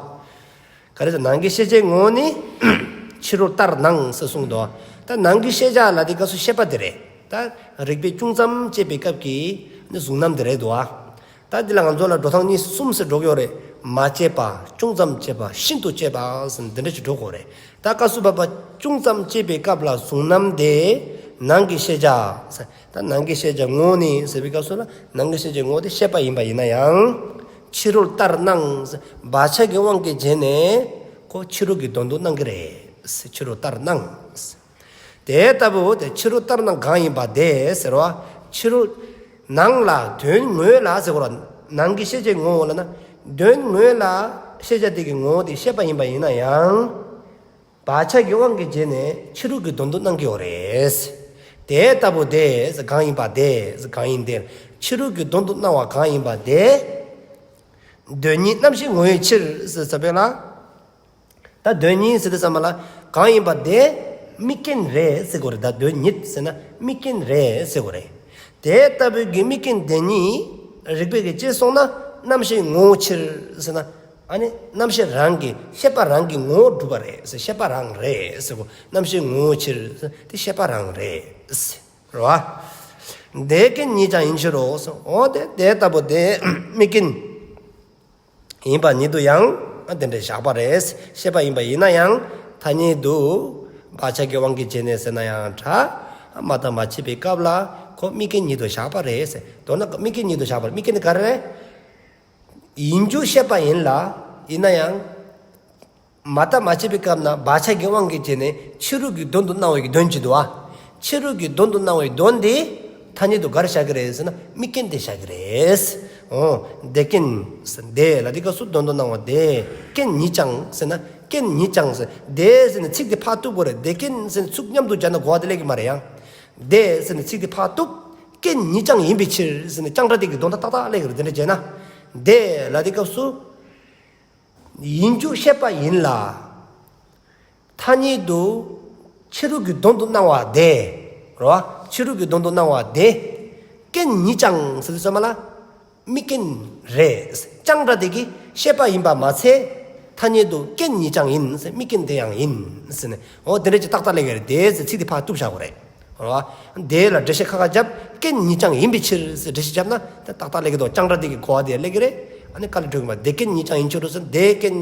ག་རེ་ཟེར། ནང་གི་ཤེས་བྱའི་ངོ་བོ་ནི་ཕྱི་རོལ་ལྟར་སྣང་ཟེར་གསུངས་འདུག་ཨ། ད་ནང་གི་ཤེས་བྱ་ལ་དེ་སྐབས་སུ་ཤེས་པ་དེ་རེད། ད་རིགས་པས་ཅུང་ཙམ་དཔྱད་པའི་སྐབས་ཀྱི་ནི་གཟུང་རྣམ་དེ་རེད་འདུག་ཨ། ད་འདི་ལ་ང་ཚོ་ལ་འགྲོ་སྟངས་གཉིས་གསུམ་ཟེར་འགྲོ་གི་ཡོད་རེད། མ་དཔྱད་པ། ཅུང་ཙམ་དཔྱད་པ། ཤིན་ཏུ་དཔྱད་པ་ཟེར་འདི་འདྲ་ཞིག་འགྲོ་གི་ཡོད་རེད། ད་སྐབས་སུ་བབ་པ་ཅུང་ཙམ་དཔྱད་པའི་སྐབས་ལ་གཟུང་རྣམ་དེ་ནང་གི་ཤེས་བྱ་ཟེར། ད་ནང་གི་ཤེས་བྱ་ངོ་བོ་ནི་ཟེར་བའི་སྐབས་སུ་ལ་ནང་གི་ཤེས་བྱ་ངོ་བོ་དེ་ཤེས་པ་ཡིན་པ་ཡིན་ན་ཡང་། ཕྱི་རོལ་ལྟར་སྣང་ཟེར། བག་ཆགས་ཀྱི་དབང་གིས་བྱས་ནས་ཁོ་ཕྱི་རོལ་གྱི་དོན་དུ་སྣང་གི་རེད་ཟེར། ཕྱི་རོལ་ལྟར་སྣང་ཟེར། དེ་ལྟ་བུ་དེ་ཕྱི་རོལ་ལྟར་སྣང་གང་ཡིན་པ་དེ་ཟེར་བ། ཕྱི་རོལ་ནང་ལ་དོན་ངོ་ལ་ཟེར་བ་ལ་ནང་གི་ཤེས་བྱའི་ངོ་བོ་ལ་ན་དོན་ངོ་ལ་ཤེས་བྱ་དེ་གི་ངོ་བོ་དེ་ཤེས་པ་ཡིན་པ་ཡིན་ན་ཡང་། བག་ཆགས་ཀྱི་དབང་གིས་བྱས་ནས་ཕྱི་རོལ་གྱི་དོན་དུ་སྣང་གི་ཡོད་རེད། དེ་ལྟ་བུ་དེ་གང་ཡིན་པ་དེ་གང་ཡིན་དེ། ཕྱི་རོལ་གྱི་དོན་དུ་སྣང་བ་གང་ཡིན་པ་དེ། དོན་ཉིད་རྣམ་ཤེས་ངོ་བོའི་ཕྱིར་ཟེར་ས་པའི་ལ། ད་དོན་ཉིད་ཟེར་དུས་ཙམ་པ་ལ་གང་ཡིན་པ་དེ་དམིགས་རྐྱེན་རེད་ཟེར་དགོས་རེད། ད་དོན་ཉིད་ཟེར་ན་དམིགས་རྐྱེན་རེད་ཟེར་དགོས་རེད། དེ་ལྟ་བུའི་གི་དམིགས་རྐྱེན་དེ་ཉིད་རིགས་པས་ཀྱིས་དཔྱད་སོང་ན་རྣམ་ཤེས་ངོ་བོའི་ཕྱིར་ཟེར་ན། ཨ་ནི་རྣམ་ཤེས་རང་གི་ཤེས་པ་རང་གི་ངོ་བོ་གྲུབ་པ་རེད་ཟེར། ཤེས་པ་རང་རེད་ཟེར་གོ། རྣམ་ཤེས་ངོ་བོའི་ཕྱིར་ཟེར་དེ་ཤེས་པ་རང་རེད་ཟེར་རོ། དེ་སྐད་ཉིད་ཀྱང་ཡིན་ཕྱིར་རོ་ཟེར། འོ་དེ་དེ་ལྟ་བུ་དེ་དམིགས་རྐྱེན་ཡིན་པ་ཉིད་དུ་ཡང་དེ་འདྲ་བཞག་པ་རེད། ཤེས་པ་ཡིན་པ་ཡིན་ན་ཡང་ཐ་སྙད་དུ་བག་ཆགས་ཀྱི་དབང་གིས་བྱས་ནས་ཟེར་ན་ཡང་འདྲ། མ་བརྟགས་མ་དཔྱད་པའི་སྐབས་ལ་ཁོ་དམིགས་རྐྱེན་ཉིད་དུ་བཞག་པ་རེད་ཟེར། མདོར་ན་དམིགས་རྐྱེན་ཉིད་དུ་བཞག་པ་རེད། དམིགས་རྐྱེན་དེ་ག་རེ་རེད། ཡིན་རྒྱུ་ཤེས་པ་ཡིན་ལ། ཡིན་ན་ཡང་མ་བརྟགས་མ་དཔྱད་པའི་སྐབས་ན་བག་ཆགས་ཀྱི་དབང་གིས་བྱས་ནས་ཕྱི་རོལ་གྱི་དོན་དུ་སྣང་བའི་གི་དོན་ཅིག་འདུག་ཨ། ཕྱི་རོལ་གྱི་དོན་དུ་སྣང་བའི་དོན་དེ་ཐ་སྙད་དུ་ག་རེ་བཞག་གི་རེད་ཟེར་ན་དམིགས་རྐྱེན་དེ་བཞག་གི་རེད། འོ། དེ་རྐྱེན་ཟེར་དེ་ལ་དེ་སྐབས་སུ་དོན་དུ་སྣང་བ་དེ། རྐྱེན་ཉིད་ཀྱང་ཟེར་ན་རྐྱེན་ཉིད་ཀྱང་ཟེར། དེ་ཟེར་ནས་ཚིག་དེ་ཕར་གཏུབ་དགོས་རེད། དེ་རྐྱེན་ཟེར་ནས་ཚིག་མཉམ་དུ་སྦྱར་ན་གོ་བ་དེ་སླེབས་ཀྱི་མ་རེད་ཡང་། དེ་ཟེར་ནས་ཚིག་དེ་ཕར་གཏུབ། རྐྱེན་ཉིད་ཀྱང་ཡིན་པའི་ཕྱིར་ཟེར་ནས་ཀྱང་སྒྲ་དེ་གི་དོན་དག་ཏག་ཏག་སླེབས་ཀྱི་རེད། དེ་འདྲ་བྱས་ན། དེ་ལ་དེ་སྐབས་སུ་ཡིན་རྒྱུ་ཤེས་པ་ཡིན་ལ། ཐ་སྙད་དུ་ཕྱི་རོལ་གྱི་དོན་དུ་སྣང་བ་དེ། རོ། ཕྱི་རོལ་གྱི་དོན་དུ་སྣང་བ་དེ། རྐྱེན་ཉིད་ཀྱང་ཟེར་དུས་ཙམ་པ་ལ། དམིགས་རྐྱེན་རེད། ཀྱང་སྒྲ་དེ་གིས་ཤེས་པ་ཡིན་པ་མ་ཚད། ཐ་སྙད་དུ་རྐྱེན་ཉིད་ཀྱང་ཡིན། དམིགས་རྐྱེན་དེ་ཡང་ཡིན། ཟེར་ནས། འོ་དེ་འདྲ་ཅིག་ཏག་ཏག་སླེབས་ཀྱི་རེད་དེ་ཟེར་ཚིག་དེ་ཕར་གཏུབ་བཞག་དགོས་རེད། རོ། དེ་ལ་འགྲེལ་བཤད་ཁ་ཁ་བརྒྱབ། རྐྱེན་ཉིད་ཀྱང་ཡིན་པའི་ཕྱིར་ཟེར་འགྲེལ་བཤད་བརྒྱབ་ན་ཏག་ཏག་སླེབས་ཀྱི་འདུག་ཀྱང་སྒྲ་དེ་གིས་གོ་བ་དེ་སླེབས་ཀྱི་རེད། ཨ་ནི་དཀའ་ལས་སྤྲོད་ཀྱི་མ་རེད། དེ་རྐྱེན་ཉིད་ཀྱང་ཡིན་ཕྱིར་རོ་ཟེར་དེ་རྐྱེན་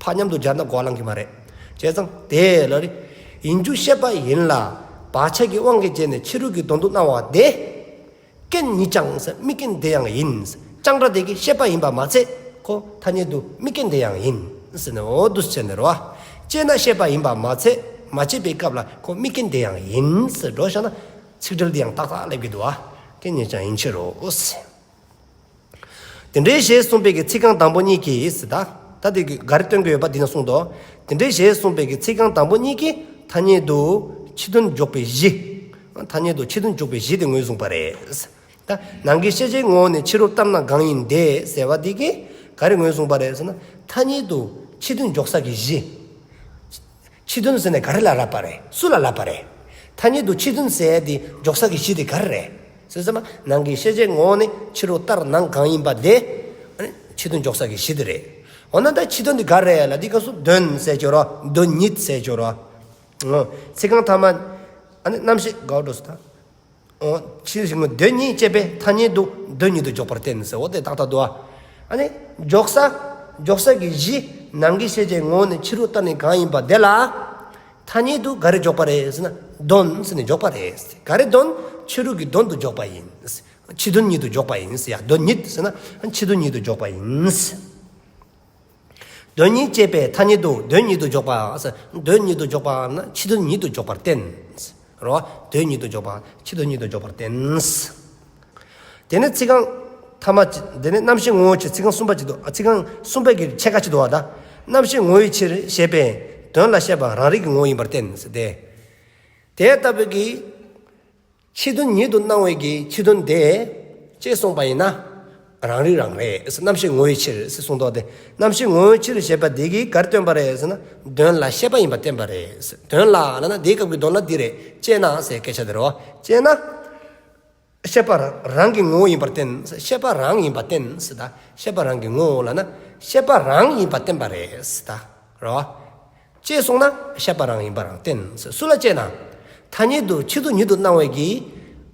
ཕར་མཉམ་དུ་སྦྱར་ན་གོ་བ་ལང་གི་མ་རེད། བྱས་ཙང་དེ་ལ་རེད། ཡིན་རྒྱུ་ཤེས་པ་ཡིན་ལ། བག་ཆགས་ཀྱི་དབང་གིས་བྱས་ནས་ཕྱི་རོལ་གྱི་དོན་དུ་སྣང་བ་དེ། རྐྱེན་ཉིད་ཀྱང་ཟེར་དམིགས་རྐྱེན་དེ་ཡང་ཡིན། ཀྱང་སྒྲ་དེ་གིས་ཤེས་པ་ཡིན་པ་མ་ཚད་ཁོ་ཐ་སྙད་དུ་དམིགས་རྐྱེན་དེ་ཡང་ཡིན་ཟེར་ནས། འོ་འདུག་སེ་བྱས་ནས་རོ། དཔྱད་ན་ཤེས་པ་ཡིན་པ་མ་ཚད། མ་དཔྱད་པའི་སྐབས་ལ་ཁོ་དམིགས་རྐྱེན་དེ་ཡང་ཡིན་ཟེར་འགྲོ་བཞག་ན་ཚིག་འགྲེལ་དེ་ཡང་ཏག་ཏག་སླེབས་ཀྱི་འདུག་ཨ། རྐྱེན་ཉིད་ཀྱང་ཡིན་ཕྱིར་རོ་ཟེར། དེ་འདྲའི་ཞེས་གསུངས་པའི་གི་ཚིག་རྐང་དང་པོ་གཉིས་ཀྱིས་ཟེར་ད། ད་དེ་གི་ག་རེ་སྟོན་གྱི་ཡོད་པ་འདི་ན་གསུངས་ཏོ། དེ་འདྲའི་ཞེས་གསུངས་པའི་གི་ཚིག་རྐང་དང་པོ་གཉིས་ཀྱིས་ཐ་སྙད་དུ་ཕྱི་དོན་འཇོག་པའི་གཞི། ཐ་སྙད་དུ་ཕྱི་དོན་འཇོག་པའི་གཞི་དེ་ངོས་བཟུང་པ་རེད། ད་ནང་གི་ཤེས་བྱའི་ངོ་བོ་ནི་ཕྱི་རོལ་ལྟར་སྣང་གང་ཡིན་དེ་ཟེར་བ་འདི་གིས་ག་རེ་ངོས་བཟུང་པ་རེད་ཟེར་ན། ཐ་སྙད་དུ་ཕྱི་དོན་འཇོག་ས་གི་གཞི། ཕྱི་དོན་ཟེར་ནས་ག་རེ་ལ་ལབ་པ་རེད། སུ་ལ་ལབ་པ་རེད། ཐ་སྙད་དུ་ཕྱི་དོན་ཟེར་དེ་འཇོག་ས་གི་གཞི་དེ་ག་རེ་རེད་ཟེར་ཙམ་པ། ནང་གི་ཤེས་བྱའི་ངོ་བོ་ནི་ཕྱི་རོལ་ལྟར་སྣང་གང་ཡིན་པ་དེ། ཨ་ནི་ཕྱི་དོན་འཇོག་ས་གི་གཞི་དེ་རེད། འོ་ན་ད་ཕྱི་དོན་དེ་ག་རེ་རེད་ལབ་དུས་སྐབས་སུ་དོན་ཟེར་གྱི་ཡོད་རེད། དོན་ཉིད་ཟེར་གྱི་ཡོད་རེད། ཚིག་རྐང་ཐ་མ། ཨ་ནི་རྣམ་ཤེས་ག་འགྲོ་སོང་ད། འོ། ཕྱི་ཞིང་དོན་གཉིས་དཔྱད་པས་ཐ་སྙད་དུ་དོན་ཉིད་དུ་འཇོག་པར་བསྟན་ཟེར། འོ་དེ་ཏག་ཏག་འདུག་ཨ། ཨ་ནི་འཇོག་ས། འཇོག་ས་གི་གཞི། ནང་གི་ཤེས་བྱའི་ངོ་བོ་ནི་ཕྱི་རོལ་ལྟར་སྣང་གང་ཡིན་པ་དེ་ལ། ཐ་སྙད་དུ་ག་རེ་འཇོག་པ་རེད་ཟེར་ན། དོན་ཟེར་ནས་འཇོག་པ་རེད། ག་རེ་དོན། ཕྱི་རོལ་གྱི་དོན་དུ་འཇོག་པ་ཡིན། ཕྱི་དོན་ཉིད་དུ་འཇོག་པ་ཡིན་ཟེར་ཡ། དོན་ཉིད་ཟེར་ན་ཕྱི་དོན་ཉིད་དུ་འཇོག་པ་ཡིན། དོན་གཉིས་དཔྱད་པས་ཐ་སྙད་དུ་དོན་ཉིད་དུ་འཇོག་པ། དོན་ཉིད་དུ་འཇོག་པ་ན་ཕྱི་དོན་ཉིད་དུ་འཇོག་པར་བསྟན། རོ། དོན་ཉིད་དུ་འཇོག་པ། ཕྱི་དོན་ཉིད་དུ་འཇོག་པར་བསྟན། དེ་ནས་ཚིག་རྐང་ཐ་མ་ཅིག་དེ་ནས་རྣམ་ཤེས་ངོ་བོའི་ཕྱིར། ཚིག་རྐང་གསུམ་པ་ཅིག་འདུག་ཨ། ཚིག་རྐང་གསུམ་པའི་གི་ཕྱེད་ཀ་ཅིག་འདུག་བ་ད། རྣམ་ཤེས་ངོ་བོའི་ཕྱིར་ཞེས་པས་དོན་ལ་ཤེས་པ་རང་རིག་གི་ངོ་བོ་ཡིན་པར་བསྟན་ཟེར་ཏེ། དེ་ལྟ་བུའི་གི། ཕྱི་དོན་ཉིད་དུ་སྣང་བའི་གི་ཕྱི་དོན་དེ། ཅེས་གསུངས་པ་ཡིན་ན། རང་རིག་རང་རེད། རྣམ་ཤེས་ངོ་བོའི་ཕྱིར་ཟེར་གསུངས་འདུག་སྟེ། རྣམ་ཤེས་ངོ་བོའི་ཕྱིར་ཞེས་པ་འདི་གིས་ག་རེ་སྟོན་པ་རེད་ཟེར་ན། དོན་ལ་ཤེས་པ་ཡིན་པ་བསྟན་པ་རེད། དོན་ལ་ལབ་ན་དེའི་སྐབས་ཀྱི་དོན་ལ་འདི་རེད། དཔྱད་ན་ཟེར་སྐད་ཆ་དེ་རེད། དཔྱད་ན། ཤེས་པ་རང་གི་ངོ་བོ་ཡིན་པར་བསྟན། ཤེས་པ་རང་ཡིན་པར་བསྟན་ཟེར་ད། ཤེས་པ་རང་གི་ངོ་བོ་ལབ་ན། ཤེས་པ་རང་ཡིན་པར་བསྟན་པ་རེད་ཟེར་ད། རེད་བ། ཅེས་གསུངས་ན་ཤེས་པ་རང་ཡིན་པ་རང་བསྟན། སུ་ལ་དཔྱད་ན། ཐ་སྙད་དུ་ཕྱི་དོན་ཉིད་དུ་སྣང་བའི་གི།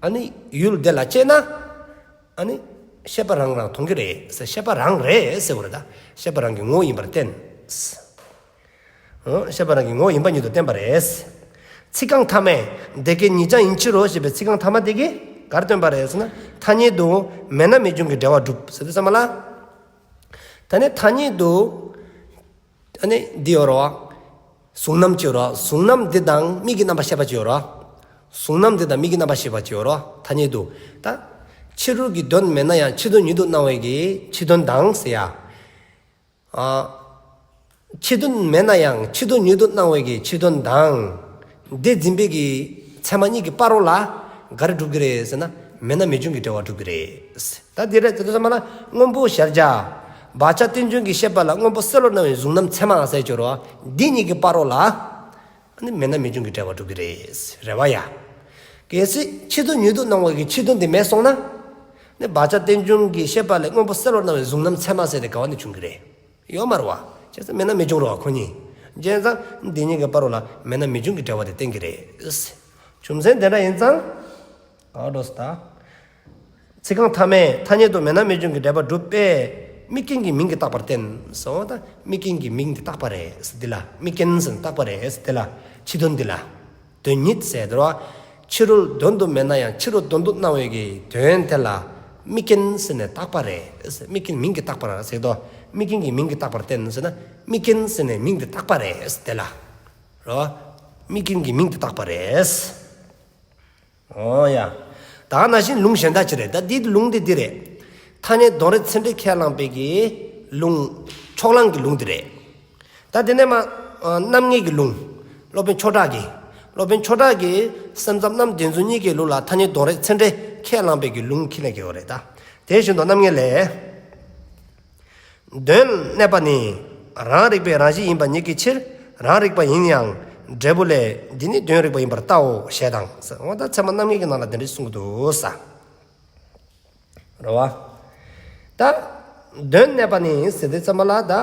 ཨ་ནི་ཡུལ་དེ་ལ་དཔྱད་ན། ཨ་ནི་ཤེས་པ་རང་རང་མཐོང་གི་རེད། ཤེས་པ་རང་རེད་ཟེར་བ་རེད་ད། ཤེས་པ་རང་གི་ངོ་བོ་ཡིན་པར་བསྟན། འོ། ཤེས་པ་རང་གི་ངོ་བོ་ཡིན་པ་ཉིད་དུ་བསྟན་པ་རེད། ཚིག་རྐང་ཐ་མས། དེ་རྐྱེན་ཉིད་ཀྱང་ཡིན་ཕྱིར་རོ་ཞེས་པའི་ཚིག་རྐང་ཐ་མ་དེ་གིས་ག་རེ་སྟོན་པ་རེད་ཟེར་ན། ཐ་སྙད་དུ་མེད་ན་མེད་འབྱུང་གི་འབྲེལ་བ་གྲུབ་ཟེར་དུས་ཙམ་པ་ལ། ད་ནི་ཐ་སྙད་དུ། ཨ་ནི་འདི་ཡོད་རེད་བ། གཟུང་རྣམ་ཅིག་ཡོད་རེད་བ། གཟུང་རྣམ་འདི་དང་མིག་གི་རྣམ་པར་ཤེས་པ་ཅིག་ཡོད་རེད་བ། གཟུང་རྣམ་འདི་དང་མིག་གི་རྣམ་པར་ཤེས་པ་ཅིག་ཡོད་རེད་བ། ཐ་སྙད་དུ། ད། ཕྱི་རོལ་གྱི་དོན་མེད་ན་ཡང་ཕྱི་དོན་ཉིད་དུ་སྣང་བའི་གི་ཕྱི་དོན་དང་ཟེར་ཡ། ཨ། ཕྱི་དོན་མེད་ན་ཡང་ཕྱི་དོན་ཉིད་དུ་སྣང་བའི་གི་ཕྱི་དོན་དང་། དེ་འཛིན་པའི་གི་ཚད་མ་གཉིས་ཀྱི་བར་རོ་ལ་ག་རེ་གྲུབ་ཀྱི་རེད་ཟེར་ན། མེད་ན་མེད་འབྱུང་གི་འབྲེལ་བ་གྲུབ་ཀྱི་རེད། ད་འདི་རེད་དེ་ཚོ་མ་ལ་སྔོན་པོ་གཞལ་བྱ། བག་ཆགས་རྟེན་འབྱུང་གི་ཤེས་པ་ལ་སྔོན་པོ་གསལ་བར་སྣང་བའི་གཟུང་རྣམ་ཚད་མ་ཟེར་གྱི་རོ། འདི་གཉིས་ཀྱི་བར་རོ་ལ། ཨ་ནི་མེད་ན་མེད་འབྱུང་གི་འབྲེལ་བ་གྲུབ་ཀྱི་རེད། རེད་བ་ཡ། གལ་སྲིད་ཕྱི་དོན་ཉིད་དུ་སྣང་བའི་གི་ཕྱི་དོན་དེ་མེད་སོང་ན། ནི་བག་ཆགས་རྟེན་འབྱུང་གི་ཤེས་པ་ལས་སྔོན་པོ་གསལ་བར་སྣང་བའི་གཟུང་རྣམ་ཚད་མ་ཟེར་དེ་ག་བ་ནས་བྱུང་གི་རེད། ཡོད་མ་རེད་བ། བྱས་ཙང་མེད་ན་མེད་འབྱུང་རེད་བ་ཁོ་གཉིས། བྱས་ཙང་འདི་གཉིས་ཀྱི་བར་རོ་ལ་མེད་ན་མེད་འབྱུང་གི་འབྲེལ་བ་དེ་བསྟན་གྱི་རེད། རྒྱུ་མཚན་དེ་འདྲ་ཡིན་ཙང་། ག་འགྲོ་སོང་ད། ཚིག་རྐང་ཐ་མས་ཐ་སྙད་དུ་མེད་ན་མེད་འབྱུང་གི་འབྲེལ་བ་གྲུབ་པས་དམིགས་རྐྱེན་གྱི་མིང་གིས་བཏགས་པར་བསྟན་སོང་། ད་དམིགས་རྐྱེན་གྱི་མིང་དེ་བཏགས་པ་རེད་འདི་ལ། དམིགས་རྐྱེན་ཟེར་ནས་བཏགས་པ་རེད་འདི་ལ། ཕྱི་དོན་འདི་ལ། དོན་ཉིད་ཟེར་དེ་རོ། ཕྱི་རོལ་དོན་དུ་མེད་ན་ཡང་ཕྱི་རོལ་དོན་དུ་སྣང་བའི་གི་དོན་དེ་ལ་དམིགས་རྐྱེན་ཟེར་ནས་བཏགས་པ་རེད། དམིགས་རྐྱེན་མིང་གིས་བཏགས་པ་རེད་ཟེར་དོ། དམིགས་རྐྱེན་གྱི་མིང་གིས་བཏགས་པར་བསྟན་ཟེར་ན་དམིགས་རྐྱེན་ཟེར་ནས་མིང་དེ་བཏགས་པ་རེད་དེ་ལ། རོ། དམིགས་རྐྱེན་གྱི་མིང་དེ་བཏགས་པ་རེད། འོ་ཡ། ད་ནང་བཞིན་ལུང་གཞན་དག་ཅིག་རེད། ད་འདི་ལུང་འདི་འདི་རེད། ཐ་སྙད་དོན་རེ་ཚད་འབྲས་ཁས་བླངས་པའི་གི་ལུང་། ཕྱོགས་གླང་གི་ལུང་འདི་རེད། ད་དེ་ནས་མ། ཨ། རྣམ་ངེས་ཀྱི་ལུང་། སློབ་དཔོན་ཆོས་གྲགས་ཀྱིས། སློབ་དཔོན་ཆོས་གྲགས་ཀྱིས་སེམས་ཙམ་རྣམ་བདེན་རྫུན་གཉིས་ཀྱི་ལུགས་ལ་ཐ་སྙད་དོན་རེ་ཚད་འབྲས་ཁས་བླངས་པའི་གི་ལུང་ཁས་ལེན་གྱི་ཡོད་རེད་ད། དེ་བཞིན་དུ་རྣམ་ངེས་ལས། དོན་གནས་པ་ནི། རང་རིག་པའི་རང་བཞིན་ཡིན་པ་ཉིད་ཀྱི་ཕྱིར། རང་རིག་པ་ཡིན་ཡང་འབྲས་བུ་ལས། འདི་ནི་དོན་རིག་པ་ཡིན་པར་བལྟའོ་ཞེས་དང་། འོ་ད་ཚད་མ་རྣམ་ངེས་ཀྱི་ནང་ལ་དེ་འདྲ་གསུངས་འདུག་ས། རེད་བ། ད་དོན་གནས་པ་ནི་ཟེར་དུས་ཙམ་པ་ལ་ད།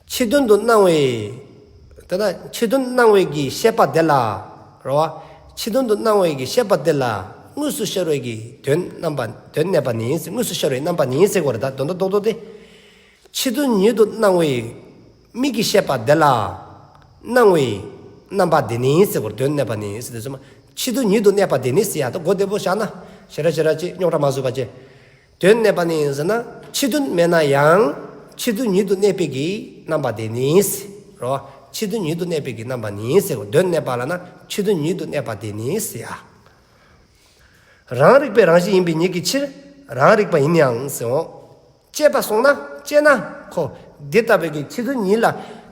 ཕྱི་དོན་དུ་སྣང་བའི། ད་ལྟ་ཕྱི་དོན་སྣང་བའི་གི་ཤེས་པ་དེ་ལ། རེད་བ། ཕྱི་དོན་དུ་སྣང་བའི་གི་ཤེས་པ་དེ་ལ་དངོས་སུ་ཤར་བའི་གི་དོན་རྣམ་པ། དོན་གནས་པ་ནི། དངོས་སུ་ཤར་བའི་རྣམ་པ་ནི་ཟེར་དགོས་རེད། ད་དོན་དག་རྡོག་རྡོག་དེ། ཕྱི་དོན་ཉིད་དུ་སྣང་བའི་མིག་གི་ཤེས་པ་དེ་ལ་སྣང་བའི་རྣམ་པ་དེ་ནི་ཟེར་དགོས་རེད། དོན་གནས་པ་ནི་ཟེར་དུས་ཙམ་པ། ཕྱི་དོན་ཉིད་དུ་གནས་པ་དེ་ནི་ཟེར་ཡ་ད་གོ་བདེ་པོ་བཞག་ན། ཞེ་དྲག་ཞེ་དྲག་ཅིག་རྙོག་དྲ་མ་བཟོ་བ་བྱས། དོན་གནས་པ་ནི་ཟེར་ན་ཕྱི་དོན་མེད་ན་ཡང་ཕྱི་དོན་ཉིད་དུ་གནས་པའི་གི་རྣམ་པ་དེ་ནི་ཟེར་རོ། ཕྱི་དོན་ཉིད་དུ་གནས་པའི་གི་རྣམ་པ་ནི་ཟེར། དོན་གནས་པ་ལབ་ན་ཕྱི་དོན་ཉིད་དུ་གནས་པ་དེ་ནི་ཟེར་ཡ། རང་རིག་པའི་རང་བཞིན་ཡིན་པའི་ཉིད་ཀྱི་ཕྱིར། རང་རིག་པ་ཡིན་ཡང་ཟེར་འོ། དཔྱད་པ་སོང་ན་དཔྱད་ན་ཁོ་འདི་ལྟ་བུའི་གི་ཕྱི་དོན་ཉིད་ལ་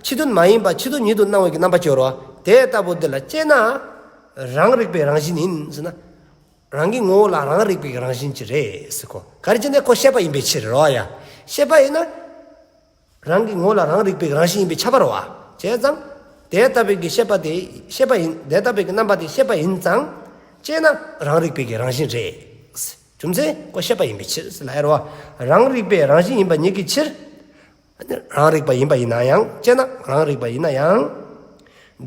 ཕྱི་དོན་མ་ཡིན་པ་ཕྱི་དོན་ཉིད་དུ་སྣང་བའི་གི་རྣམ་པ་ཅིག་ཡོད་རོ། དེ་ལྟ་བུ་འདི་ལ་དཔྱད་ན་རང་རིག་པའི་རང་བཞིན་ཡིན་ཟེར་ན། རང་གི་ངོ་བོ་ལ་རང་རིག་པའི་རང་བཞིན་ཅིག་རེད་ཟེར་ཁོ། ག་རེ་བྱས་ནས་ཁོ་ཤེས་པ་ཡིན་པའི་ཕྱིར་རོ་ཡ། ཤེས་པ་ཡིན་ན། རང་གི་ངོ་བོ་ལ་རང་རིག་པའི་རང་བཞིན་ཡིན་པས་ཁྱབ་པ་རེད་བ། བྱས་ཙང་། དེ་ལྟ་བུའི་གི་ཤེས་པ་དེ་ཤེས་པ་ཡིན། དེ་ལྟ་བུའི་གི་རྣམ་པ་དེ་ཤེས་པ་ཡིན་ཙང་། དཔྱད་ན་རང་རིག་པའི་གི་རང་བཞིན་རེད། རྒྱུ་མཚན་ཁོ་ཤེས་པ་ཡིན་པའི་ཕྱིར་ཟེར་ལབ་ཡ་རེད་བ། རང་རིག་པའི་རང་བཞིན་ཡིན་པ་ཉིད་ཀྱི་ཕྱིར། རང་རིག་པ་ཡིན་པ་ཡིན་ན་ཡང་། དཔྱད་ན་རང་རིག་པ་ཡིན་ན་ཡང་།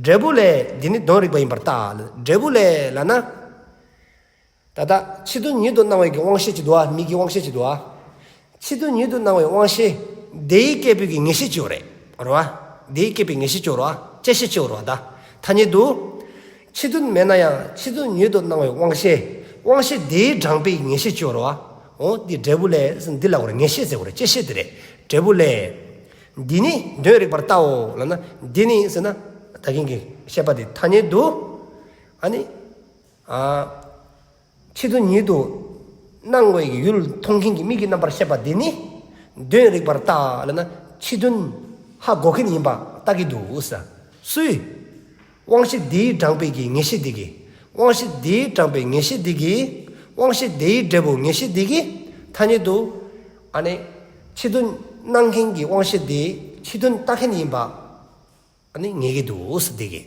འབྲས་བུ་ལས། འདི་ནི་དོན་རིག་པ་ཡིན་པར་བལྟ། འབྲས་བུ་ལས་ལབ་ན། ད་ལྟ་ཕྱི་དོན་ཉིད་དུ་སྣང་བའི་གི་དབང་ཤེས་ཅིག་འདུག་བ། མིག་གི་དབང་ཤེས་ཅིག་འདུག་བ། ཕྱི་དོན་ཉིད་དུ་སྣང་བའི་དབང་ཤེས་དེའི་སྐྱེས་བུའི་གི་ངེས་ཤེས་ཅིག་ཡོད་རེད། རེད་བ། དེའི་སྐྱེས་བུའི་ངེས་ཤེས་ཅིག་ཡོད་རེད་བ། བཅད་ཤེས་ཅིག་ཡོད་རེད་བ། ད་ཐ་སྙད་དུ། ཕྱི་དོན་མེད་ན་ཡང་ཕྱི་དོན་ཉིད་དུ་སྣང་བའི་དབང་ཤེས། དབང་ཤེས་དེའི་དྲངས་པའི་ངེས་ཤེས་ཅིག་ཡོད་རེད་བ། འོ་འདི་འབྲས་བུ་ལས་ཟེར་འདི་ལ་གོ་རེད། ངེས་ཤེས་ཟེར་གོ་རེད། བཅད་ཤེས་དེ་རེད། འབྲས་བུ་ལས། འདི་ནི་དོན་རིག་པར་བལྟའོ་ལབ་ན། འདི་ནི་ཟེར་ན་ད་གིན་གྱི་ཤེས་པ་དེ་ཐ་སྙད་དུ། ཨ་ནི། ཨ། ཕྱི་དོན་ཉིད་དུ་སྣང་བའི་ཡུལ་མཐོང་མཁན་གྱི་མིག་གི་རྣམ་པར་ཤེས་པ་འདི་ནི་དོན་རིག་པར་བལྟ་ལབ་ན་ཕྱི་དོན་ཧ་གོ་མཁན་ཡིན་པ་བལྟ་གི་འདུག་ས། སུས། དབང་ཤེས་འདིའི་དྲངས་པའི་གི་ངེས་ཤེས་འདི་གིས། དབང་ཤེས་འདིའི་དྲངས་པའི་ངེས་ཤེས་འདི་གིས། དབང་ཤེས་འདིའི་འབྲས་བུ་ངེས་ཤེས་འདི་གིས། ཐ་སྙད་དུ། ཨ་ནི། ཕྱི་དོན་སྣང་མཁན་གྱི་དབང་ཤེས་འདི་ཕྱི་དོན་བལྟ་མཁན་ཡིན་པ། ཨ་ནི་ངེས་ཀྱི་འདུག་ཟེར་དེ་གི།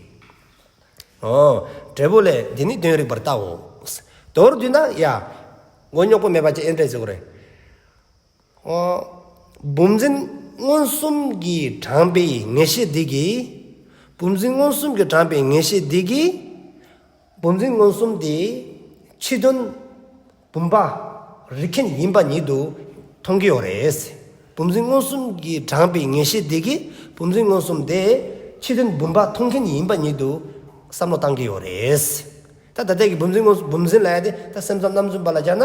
ཨོ། འབྲས་བུ་ལས། འདི་ནི་དོན་རིག་པར་བལྟའོ། མདོར་བསྡུས་ན་ཡ། མགོ་རྙོག་པོ་མེད་པ་ཅིག་ཨེ་འདྲ་ཟེར་གོ་རེད། ཨོ། བུམ་འཛིན་མངོན་སུམ་གྱིས་དྲངས་པའི་ངེས་ཤེས་འདི་གིས། བུམ་འཛིན་མངོན་སུམ་གྱིས་དྲངས་པའི་ངེས་ཤེས་འདི་གིས། བུམ་འཛིན་མངོན་སུམ་དེ་ཕྱི་དོན་བུམ་པ་རིག་མཁན་ཡིན་པ་ཉིད་དུ་མཐོང་གི་ཡོད་རེད། བུམ་འཛིན་མངོན་སུམ་གྱིས་དྲངས་པའི་ངེས་ཤེས་དེ་གིས་བུམ་འཛིན་མངོན་སུམ་དེ་ཕྱི་དོན་བུམ་པ་མཐོང་མཁན་ཡིན་པ་ཉིད་དུ་བསམ་བློ་བཏང་གི་ཡོད་རེད། ད་ད་ལྟའི་གི་བུམ་འཛིན་མངོན་སུམ། བུམ་འཛིན་ལབ་ཡ་དེ་ད་སེམས་ཙམ་རྣམ་རྫུན་པ་ལ་སྦྱར་ན།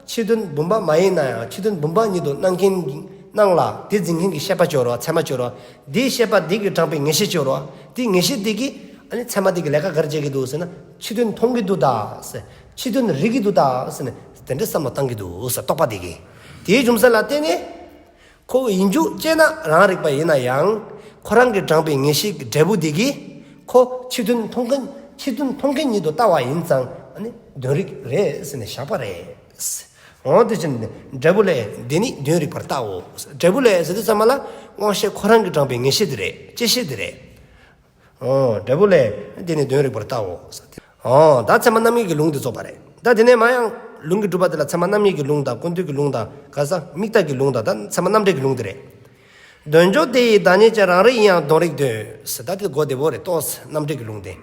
ཕྱི་དོན་བུམ་པ་མ་ཡིན་ན་ཡང་ཕྱི་དོན་བུམ་པ་ཉིད་དུ་སྣང་མཁན་གྱི་སྣང་ལ་དེ་འཛིན་མཁན་གྱི་ཤེས་པ་ཅིག་ཡོད་རེད་བ། ཚད་མ་ཅིག་ཡོད་རེད་བ། དེའི་ཤེས་པ་དེ་གིས་དྲངས་པའི་ངེས་ཤེས་ཅིག་ཡོད་རེད་བ། དེའི་ངེས་ཤེས་དེ་གིས་ཨ་ནི་ཚད་མ་དེ་གི་ལས་ཀ་ག་རེ་བྱེད་ཀྱི་འདུག་ཟེར་ན། ཕྱི་དོན་མཐོང་གི་འདུག་ད་ཟེར། ཕྱི་དོན་རིག་གི་འདུག་ད་ཟེར་ནས་དེ་འདྲའི་བསམ་བློ་བཏང་གི་འདུག་ཟེར། རྟོག་པ་དེ་གིས། དེའི་རྒྱུ་མཚན་ལ་བརྟེན་ནས། ཁོ་ཡིན་རྒྱུ་དཔྱད་ན་རང་རིག་པ་ཡིན་ན་ཡང་། ཁོ་རང་གིས་དྲངས་པའི་ངེས་ཤེས་ཀྱི་འབྲས་བུ་དེ་གིས། ཁོ་ཕྱི་དོན་མཐོང་མཁན། ཕྱི་དོན་མཐོང་མཁན་ཉིད་དུ་ལྟ་བ་ཡིན་ཙང་། ཨ་ནི་དོན་རིག་རེད་ཟེར་ནས་བཞག་པ་རེད། འོ་དེ་བཞིན་འབྲས་བུ་ལས། འདི་ནི་དོན་རིག་པར་བལྟའོ། འབྲས་བུ་ལས་ཟེར་དུས་ཙམ་པ་ལ་དབང་ཤེས་ཁོ་རང་གིས་དྲངས་པའི་ངེས་ཤེས་དེ་རེད། བཅད་ཤེས་དེ་རེད། འོ། འབྲས་བུ་ལས། འདི་ནི་དོན་རིག་པར་བལྟའོ། འོ། ད་ཚད་མ་རྣམ་ངེས་ཀྱི་ལུང་དེ་རྫོགས་པ་རེད། ད་དེ་ནས་མར་ཡང་ལུང་གི་གྲུབ་པ་དེ་ལ་ཚད་མ་རྣམ་ངེས་ཀྱི་ལུང་དང་། ཀུན་བཏུས་ཀྱི་ལུང་དང་། ག་ས་དམིགས་བརྟག་གི་ལུང་དང་། ད་ཚད་མ་རྣམ་འགྲེལ་གྱི་ལུང་དེ་རེད། དོན་འཇོག་དེ་ཡི་བདག་ཉིད་ཕྱིར། རང་རིག་ཡིན་ཡང་དོན་རིག་འདོད་ཟེར། ད་དེ་གོ་བདེ་པོ་རེད། ཏོག་ཙམ་རྣམ་འགྲེལ་གྱི་ལུང་དེ།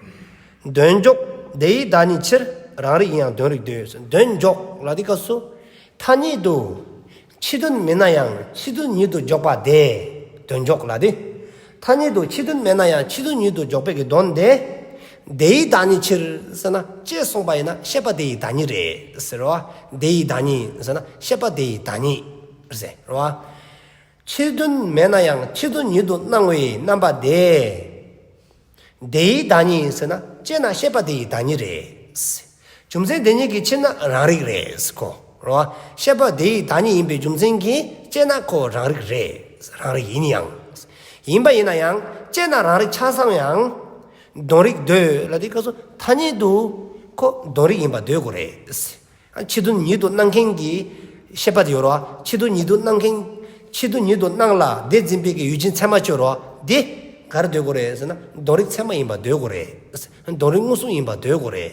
དོན་འཇོག་དེ་ཡི་བདག་ཉིད་ཕྱིར། རང་རིག་ཡིན་ཡང་དོན་རིག་འདོད་ཟེར། དོན་འཇོག་ལབ་དུས་སྐབས་སུ། ཐ་སྙད་དུ་ཕྱི་དོན་མེད་ན་ཡང་ཕྱི་དོན་ཉིད་དུ་འཇོག་པ་དེ་དོན་འཇོག་ལབ་དེ། ཐ་སྙད་དུ་ཕྱི་དོན་མེད་ན་ཡང་ཕྱི་དོན་ཉིད་དུ་འཇོག་པའི་གི་དོན་དེ། དེ་ཡི་བདག་ཉིད་ཕྱིར་ཟེར་ན། དཔྱད་སོང་པ་ཡིན་ན་ཤེས་པ་དེ་ཡི་བདག་ཉིད་རེད་ཟེར་བ། དེ་ཡི་བདག་ཉིད་ཟེར་ན་ཤེས་པ་དེ་ཡི་བདག་ཉིད་ཟེར་བ། ཕྱི་དོན་མེད་ན་ཡང་ཕྱི་དོན་ཉིད་དུ་སྣང་བའི་རྣམ་པ་དེ། དེ་ཡི་བདག་ཉིད་ཟེར་ན། དཔྱད་ན་ཤེས་པ་དེ་ཡི་བདག་ཉིད་རེད། རྒྱུ་མཚན་དེ་ཉིད་ཀྱི་ཕྱིར་ན་རང་རིག་རེད་ཟེར་གོ། རེད་བ། ཤེས་པ་དེ་ཡི་བདག་ཉིད་ཡིན་པའི་རྒྱུ་མཚན་གྱིས་དཔྱད་ན་ཁོ་རང་རིག་རེད། རང་རིག་ཡིན་ཡང་། ཡིན་པ་ཡིན་ན་ཡང་དཔྱད་ན་རང་རིག་ཆ་ཚང་ཡང་། དོན་རིག་འདོད་ལབ་དུས་སྐབས་སུ་ཐ་སྙད་དུ་ཁོ་དོན་རིག་ཡིན་པ་འདོད་དགོས་རེད། ཕྱི་དོན་ཉིད་དུ་སྣང་མཁན་གྱི་ཤེས་པ་དེ་ཡོད་རེད་བ། ཕྱི་དོན་ཉིད་དུ་སྣང་མཁན། ཕྱི་དོན་ཉིད་དུ་སྣང་ལ་དེ་འཛིན་པའི་གི་ཡུལ་ཅན་ཚད་མ་ཅིག་ཡོད་རེད་བ། དེ་ག་རེ་འདོད་དགོས་རེད་ཟེར་ན། དོན་རིག་ཚད་མ་ཡིན་པ་འདོད་དགོས་རེད། དོན་རིག་མངོན་སུམ་ཡིན་པ་འདོད་དགོས་རེད།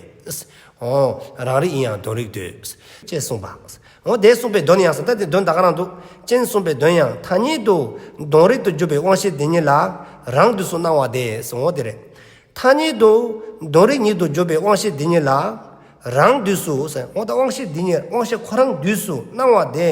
འོ། རང་རིག་ཡིན་ཡང་དོན་རིག་འདོད། ཅེས་གསུངས་པ། འོ་དེ་གསུངས་པའི་དོན་ཡང་ཟེར། ད་དེ་དོན་ད་ག་རང་འདུག་ཅེས་གསུངས་པའི་དོན་ཡང་ཐ་སྙད་དུ་དོན་རིག་ཏུ་གྱུར་པའི་དབང་ཤེས་དེ་ཉིད་ལ་རང་དུས་སུ་སྣང་བ་དེ་གསུངས། འོ་དེ་རེད། ཐ་སྙད་དུ་དོན་རིག་ཉིད་དུ་གྱུར་པའི་དབང་ཤེས་འདི་ཉིད་ལ་རང་དུས་སུ་ཟེར། འོ་ད་དབང་ཤེས་འདི་ཉིད་དབང་ཤེས་ཁོ་རང་དུས་སུ་སྣང་བ་དེ།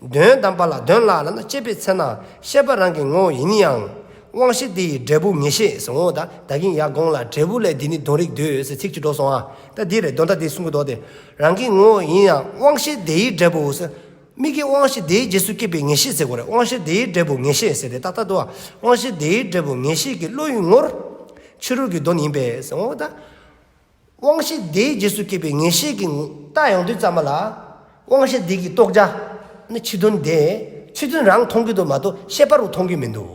དོན་དམ་པ་ལ་དོན་ལ་ལ་ན་དཔྱད་པའི་ཚེ་ན་ཤེས་པ་རང་གི་ངོ་བོ་ཡིན་ཡང་དབང་ཤེས་དེ་ཡི་འབྲས་བུ་ངེས་ཤེས་ཟེར། འོ་ད་ད་གིན་ཡར་གོང་ལ་འབྲས་བུ་ལས་འདི་ནི་དོན་རིག་འདོད་ཟེར་ཚིག་ཅིག་འགྲོ་སོང་ཨ། ད་འདི་རེད། དོན་དག་འདི་གསུང་གི་འདུག་སྟེ། རང་གི་ངོ་བོ་ཡིན་ཡང་དབང་ཤེས་དེ་ཡི་འབྲས་བུ་ཟེར། མིག་གི་དབང་ཤེས་དེའི་རྗེས་སུ་སྐྱེས་པའི་ངེས་ཤེས་ཟེར་དགོས་རེད། དབང་ཤེས་དེའི་འབྲས་བུ་ངེས་ཤེས་ཟེར་ཏེ་ཏག་ཏག་འདུག་ཨ། དབང་ཤེས་དེའི་འབྲས་བུ་ངེས་ཤེས་ཀྱི་བློ་ཡི་ངོར། ཕྱི་རོལ་གྱི་དོན་ཡིན་པས་ཟེར། འོ་ད། དབང་ཤེས་དེའི་རྗེས་སུ་སྐྱེས་པའི་ངེས་ཤེས་ཀྱི་ངོ་ལྟ་ཡོང་དུས་ཙམ་པ་ལ། དབང་ཤེས་དེ་གི་རྟོགས་བྱ། ནི་ཕྱི་དོན་དེ། ཕྱི་དོན་རང་མཐོང་གི་འདུག་མ་གཏོགས་ཤེས་པ་རུ་མཐོང་གི་མི་འདུག་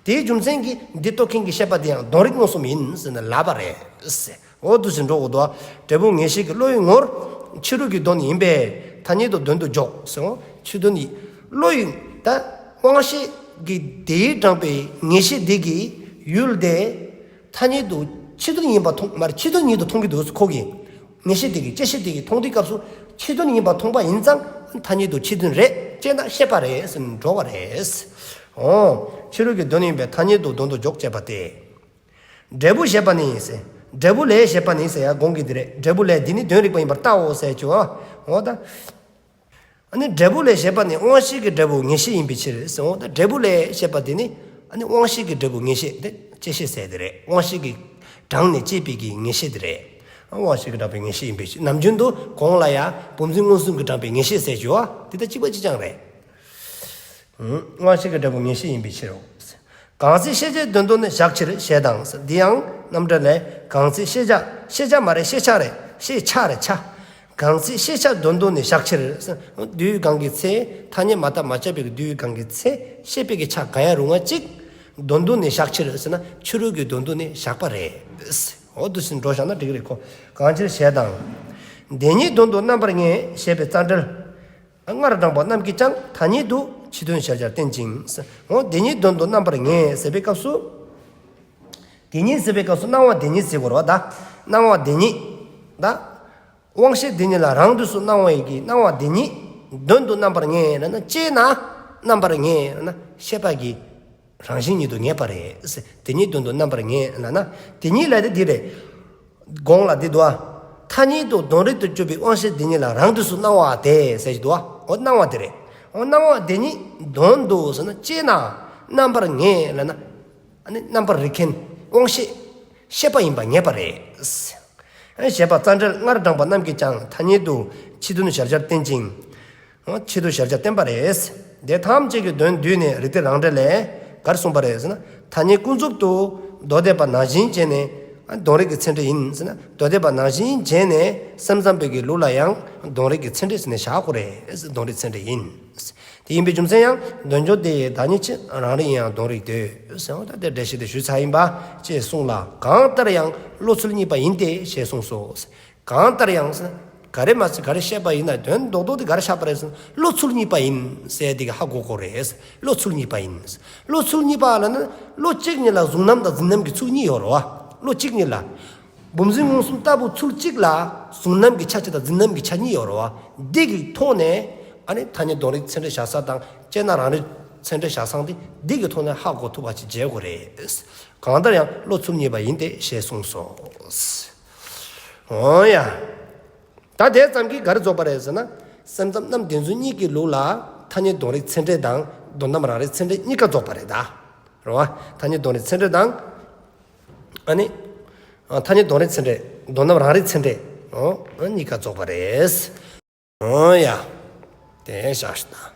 དེའི་རྒྱུ་མཚན་གྱིས་འདི་རྟོགས་མཁན་གྱི་ཤེས་པ་དེ་ཡང་དོན་རིག་མངོན་སུམ་ཡིན་ཟེར་ནས་ལབ་པ་རེད། འོ་འདུག་སེ་འགྲོ་དགོས་འདུག་ཨ། འབྲས་བུ་ངེས་ཤེས་ཀྱི་བློ་ཡི་ངོར། ཕྱི་རོལ་གྱི་དོན་ཡིན་པས་ཐ་སྙད་དུ་དོན་དུ་འཇོག་ཟེར། འོ་ཕྱི་དོན་ཡིན། བློ་ཡི་ད་དབང་ཤེས་ཀྱི་དེའི་དྲངས་པའི་ངེས་ཤེས་དེ་གི་ཡུལ་དེ། ཐ་སྙད་དུ་ཕྱི་དོན་ཡིན་པ་མཐོང་མ་རེད། ཕྱི་དོན་ཉིད་དུ་མཐོང་གི་འདུག་ཁོ་གིས། ངེས་ཤེས་དེ་གིས་དཔྱད་ཤེས་དེ་གིས་མཐོང་དུས་སྐབས་སུ་ཕྱི་དོན་ཡིན་པ་མཐོང་པ་ཡིན་ཙང་ཐ་སྙད་དུ་ཕྱི་དོན་རེད་ཅེ་ན་ཤེས་པ་རེད་ཟེར་འགྲོ་བ་རེད། འོ། ཕྱི་རོལ་གྱི་དོན་ཡིན་པས་ཐ་སྙད་དུ་དོན་དུ་འཇོག་ཅེས་པ་སྟེ། འབྲས་བུ་ཞེས་པ་ནི་ཟེར། འབྲས་བུ་ལས་ཞེས་པ་ནི་ཟེར་ཡ་གོང་གི་འདི་རེད། འབྲས་བུ་ལས་འདི་ནི་དོན་རིག་པ་ཡིན་པར་བལྟའོ་ཟེར་གྱི་བ། འོ་ད། ཨ་ནི་འབྲས་བུ་ལས་ཞེས་པ་ནི་དབང་ཤེས་ཀྱི་འབྲས་བུ་ངེས་ཤེས་ཡིན་པའི་ཕྱིར་ཟེར། འོ་ད་འབྲས་བུ་ལས་ཞེས་པ་དེ་ནི་ཨ་ནི་དབང་ཤེས་ཀྱི་འབྲས་བུ་ངེས་ཤེས་དེ་དཔྱད་ཤེས་ཟེར་དེ་རེད། དབང་ཤེས་ཀྱི་དྲངས་ནས་དཔྱད་པའི་གི་ངེས་ཤེས་དེ་རེད། དབང་ཤེས་ཀྱི་དྲངས་པའི་ངེས་ཤེས་ཡིན་པའི་ཕྱིར། ནམ་རྒྱུན་དུ་གོང་ལ་ཡ་བུམ་འཛིན་མངོན་སུམ་གྱིས་དྲངས་པའི་ངེས་ཤེས་ཟེར་གྱི་བ་དེ་ད་གཅིག་པ་གཅིག་རྐྱང་རེད། དབང་ཤེས་ཀྱི་འབྲས་བུ་ངེས་ཤེས་ཡིན་པའི་ཕྱིར་རོ། གང་ཚེ་ཤེས་བྱའི་དོན་དུ་ནི་བཞག་ཕྱིར་ཞེས་དང་། འདི་ཡང་རྣམ་འགྲེལ་ལས། གང་ཚེ་ཤེས་བྱ། ཤེས་བྱ་མ་རེད། ཤེས་བྱ་རེད། ཤེས་བྱ་རེད་བྱ། གང་ཚེ་ཤེས་བྱ་དོན་དུ་ནི་བཞག་ཕྱིར། དུས་གང་གི་ཚེ་ཐ་སྙད་མ་བཏབ་མ་དཔྱད་པའི་དུས་གང་གི་ཚེ་ཤེས་པའི་གི་ཆ་གང་ཡང་རུང་བ་གཅིག་དོན་དུ་ནི་བཞག་ཕྱིར་ཟེར་ན་ཕྱི་རོལ་གྱི་དོན་དུ་ནི་བཞག་པ་རེད། འོ་འདུག་སེ་འགྲོ་བཞག་ན་འགྲིག་གི་རེད་ཁོ། གང་ཕྱིར་ཞེས་དང་། དེ་ཉིད་དོན་དུ་རྣམ་པར་ངེས་ཞེས་པའི་རྩ་འགྲེལ། སྔར་དྲངས་པ་རྣམས་ཀྱིས་ཀྱང་ཐ་སྙད་དུ་ཕྱི་དོན་གཞལ་བྱར་བསྟན་ཅིང་། འོ་དེ་ཉིད་དོན་དུ་རྣམ་པར་ངེས་ཟེར་བའི་སྐབས་སུ། དེ་ཉིད་ཟེར་བའི་སྐབས་སུ་སྣང་བ་དེ་ཉིད་ཟེར་དགོས་རེད་བ་ད། སྣང་བ་དེ་ཉིད། ད། དབང་ཤེས་དེ་ཉིད་ལ་རང་དུས་སུ་སྣང་བ་ཡི་གི་སྣང་བ་དེ་ཉིད་དོན་དུ་རྣམ་པར་ངེས་ལབ་ན་དཔྱད་ན་རྣམ་པར་ངེས་ལབ་ན་ཤེས་པ་གི་རང་བཞིན་ཉིད་དུ་ངེས་པ་རེད། དེ་ཉིད་དོན་དུ་རྣམ་པར་ངེས་ལབ་ན་དེ་ཉིད་ལ་དེ་འདི་རེད། གོང་ལ་འདི་འདུག་ཨ། ཐ་སྙད་དུ་དོན་རིག་ཏུ་གྱུར་པའི་དབང་ཤེས་འདི་ཉིད་ལ་རང་དུས་སུ་སྣང་བ་དེ་ཟེར་གྱི་འདུག་ཨ། འོ་སྣང་བ་དེ་རེད། འོ་སྣང་བ་དེ་ཉིད་དོན་དུ་ཟེར་ན་དཔྱད་ན་རྣམ་པར་ངེས་ལབ་ན། ཨ་ནི་རྣམ་པར་རིག་མཁན་དབང་ཤེས་ཤེས་པ་ཡིན་པ་ངེས་པ་རེད། ཞེས་པ་རྩ་འགྲེལ་སྔར་དྲངས་པ་རྣམས་ཀྱིས་ཀྱང་ཐ་སྙད་དུ་ཕྱི་དོན་གཞལ་བྱར་བསྟན་ཅིང་། ཕྱི་དོན་གཞལ་བྱར་བསྟན་པ་རེད། དེ་ཐམས་ཅད་ཀྱི་དོན་བསྡུས་ནས་རིགས་གཏེར་རང་འགྲེལ་ལས་ག་རེ་གསུངས་པ་རེད་ཟེར་ན། ཐ་སྙད་ཀུན་རྫོབ་ཏུ་མདོ་སྡེ་པ་ནང་བཞིན་བྱས་ནས་དོན་རིག་གི་ཚད་འབྲས་ཡིན་ཟེར་ན། མདོ་སྡེ་པ་ནང་བཞིན་བྱས་ནས་སེམས་ཙམ་པའི་གི་ལུགས་ལ་ཡང་དོན་རིག་གི་ཚད་འབྲས་ཟེར་ནས་བཞག་དགོས་རེད། དོན་རིག་ཚད་འབྲས་ཡིན། དེ་ཡིན་པའི་རྒྱུ་མཚན་ཡང་དོན་བརྗོད་དེ་ཡི་བདག་ཉིད་ཕྱིར། རང་རིག་ཡིན་ཡང་དོན་རིག་འདོད་ཟེར་བ་ད་དེ་འགྲེལ་བཤད་དེ་ཞུས་ཚར་ཡིན་པ་ཅེས་གསུངས་ལ། གང་ལྟར་ཡང་བློ་ཚུལ་གཉིས་པ་ཡིན་ཏེ་ཞེས་གསུངས་སོ། གང་ལྟར་ཡང་ཟེར། ག་རེ་མ་ཟེར་ག་རེ་བཤད་པ་ཡིན་ན་དོན་རྡོག་རྡོག་དེ་ག་རེ་བཞག་པ་རེད་ཟེར་ན་བློ་ཚུལ་གཉིས་པ་ཡིན་ཟེར་དེ་ག་ཧ་གོ་དགོས་རེད། བློ་ཚུལ་གཉིས་པ་ཡིན། བློ་ཚུལ་གཉིས་པ་ལབ་ན་བློ་གཅིག་ཉིད་ལ་གཟུང་རྣམ་དང་འཛིན་རྣམ་གྱི་ཚུལ་གཉིས་ཡོད་རེད་བ། བློ་གཅིག་ཉིད་ལ། བུམ་འཛིན་མངོན་སུམ་ལྟ་བུ་ཚུལ་གཅིག་ལ་གཟུང་རྣམ་གྱི་ཆ་གཅིག་དང་འཛིན་རྣམ་གྱི་ཆ་གཉིས་ཡོད་རེད་བ། འདི་གི་ཐོག་ནས་ཨ་ནི་ཐ་སྙད་དོན་རིག་ཚད་འབྲས་བཞག་ས་དང་དཔྱད་ན་རང་རིག་ཚད་འབྲས་བཞག་ས་དེ་འདི་གི་ཐོག་ནས་ཧ་གོ་ཐུབ་པ་ཅིག་བྱེད་དགོས་རེད། གང་ལྟར་ཡང་བློ་ཚུལ་གཉིས་པ་ཡིན་ཏེ་ཞེས་གསུངས་སོ། འོ་ཡ། ད་དེ་ཙམ་གྱིས་ག་རེ་རྫོགས་པ་རེད་ཟེར་ན། སེམས་ཙམ་རྣམ་བདེན་རྫུན་གཉིས་ཀྱི་ལུགས་ལ་ཐ་སྙད་དོན་རིག་ཚད་འབྲས་དང་དོན་དམ་རང་རིག་ཚད་འབྲས་གཉིས་ཀ་རྫོགས་པ་རེད་ད། རེད་བ། ཐ་སྙད་དོན་རིག་ཚད་འབྲས་དང་། ཨ་ནི། ཐ་སྙད་དོན་རིག་ཚད་འབྲས་དོན་དམ་རང་རིག་ཚད་འབྲས། འོ། གཉིས་ཀ་རྫོགས་པ་རེད། འོ་ཡ། དེ་བཞག་ཤི་ད།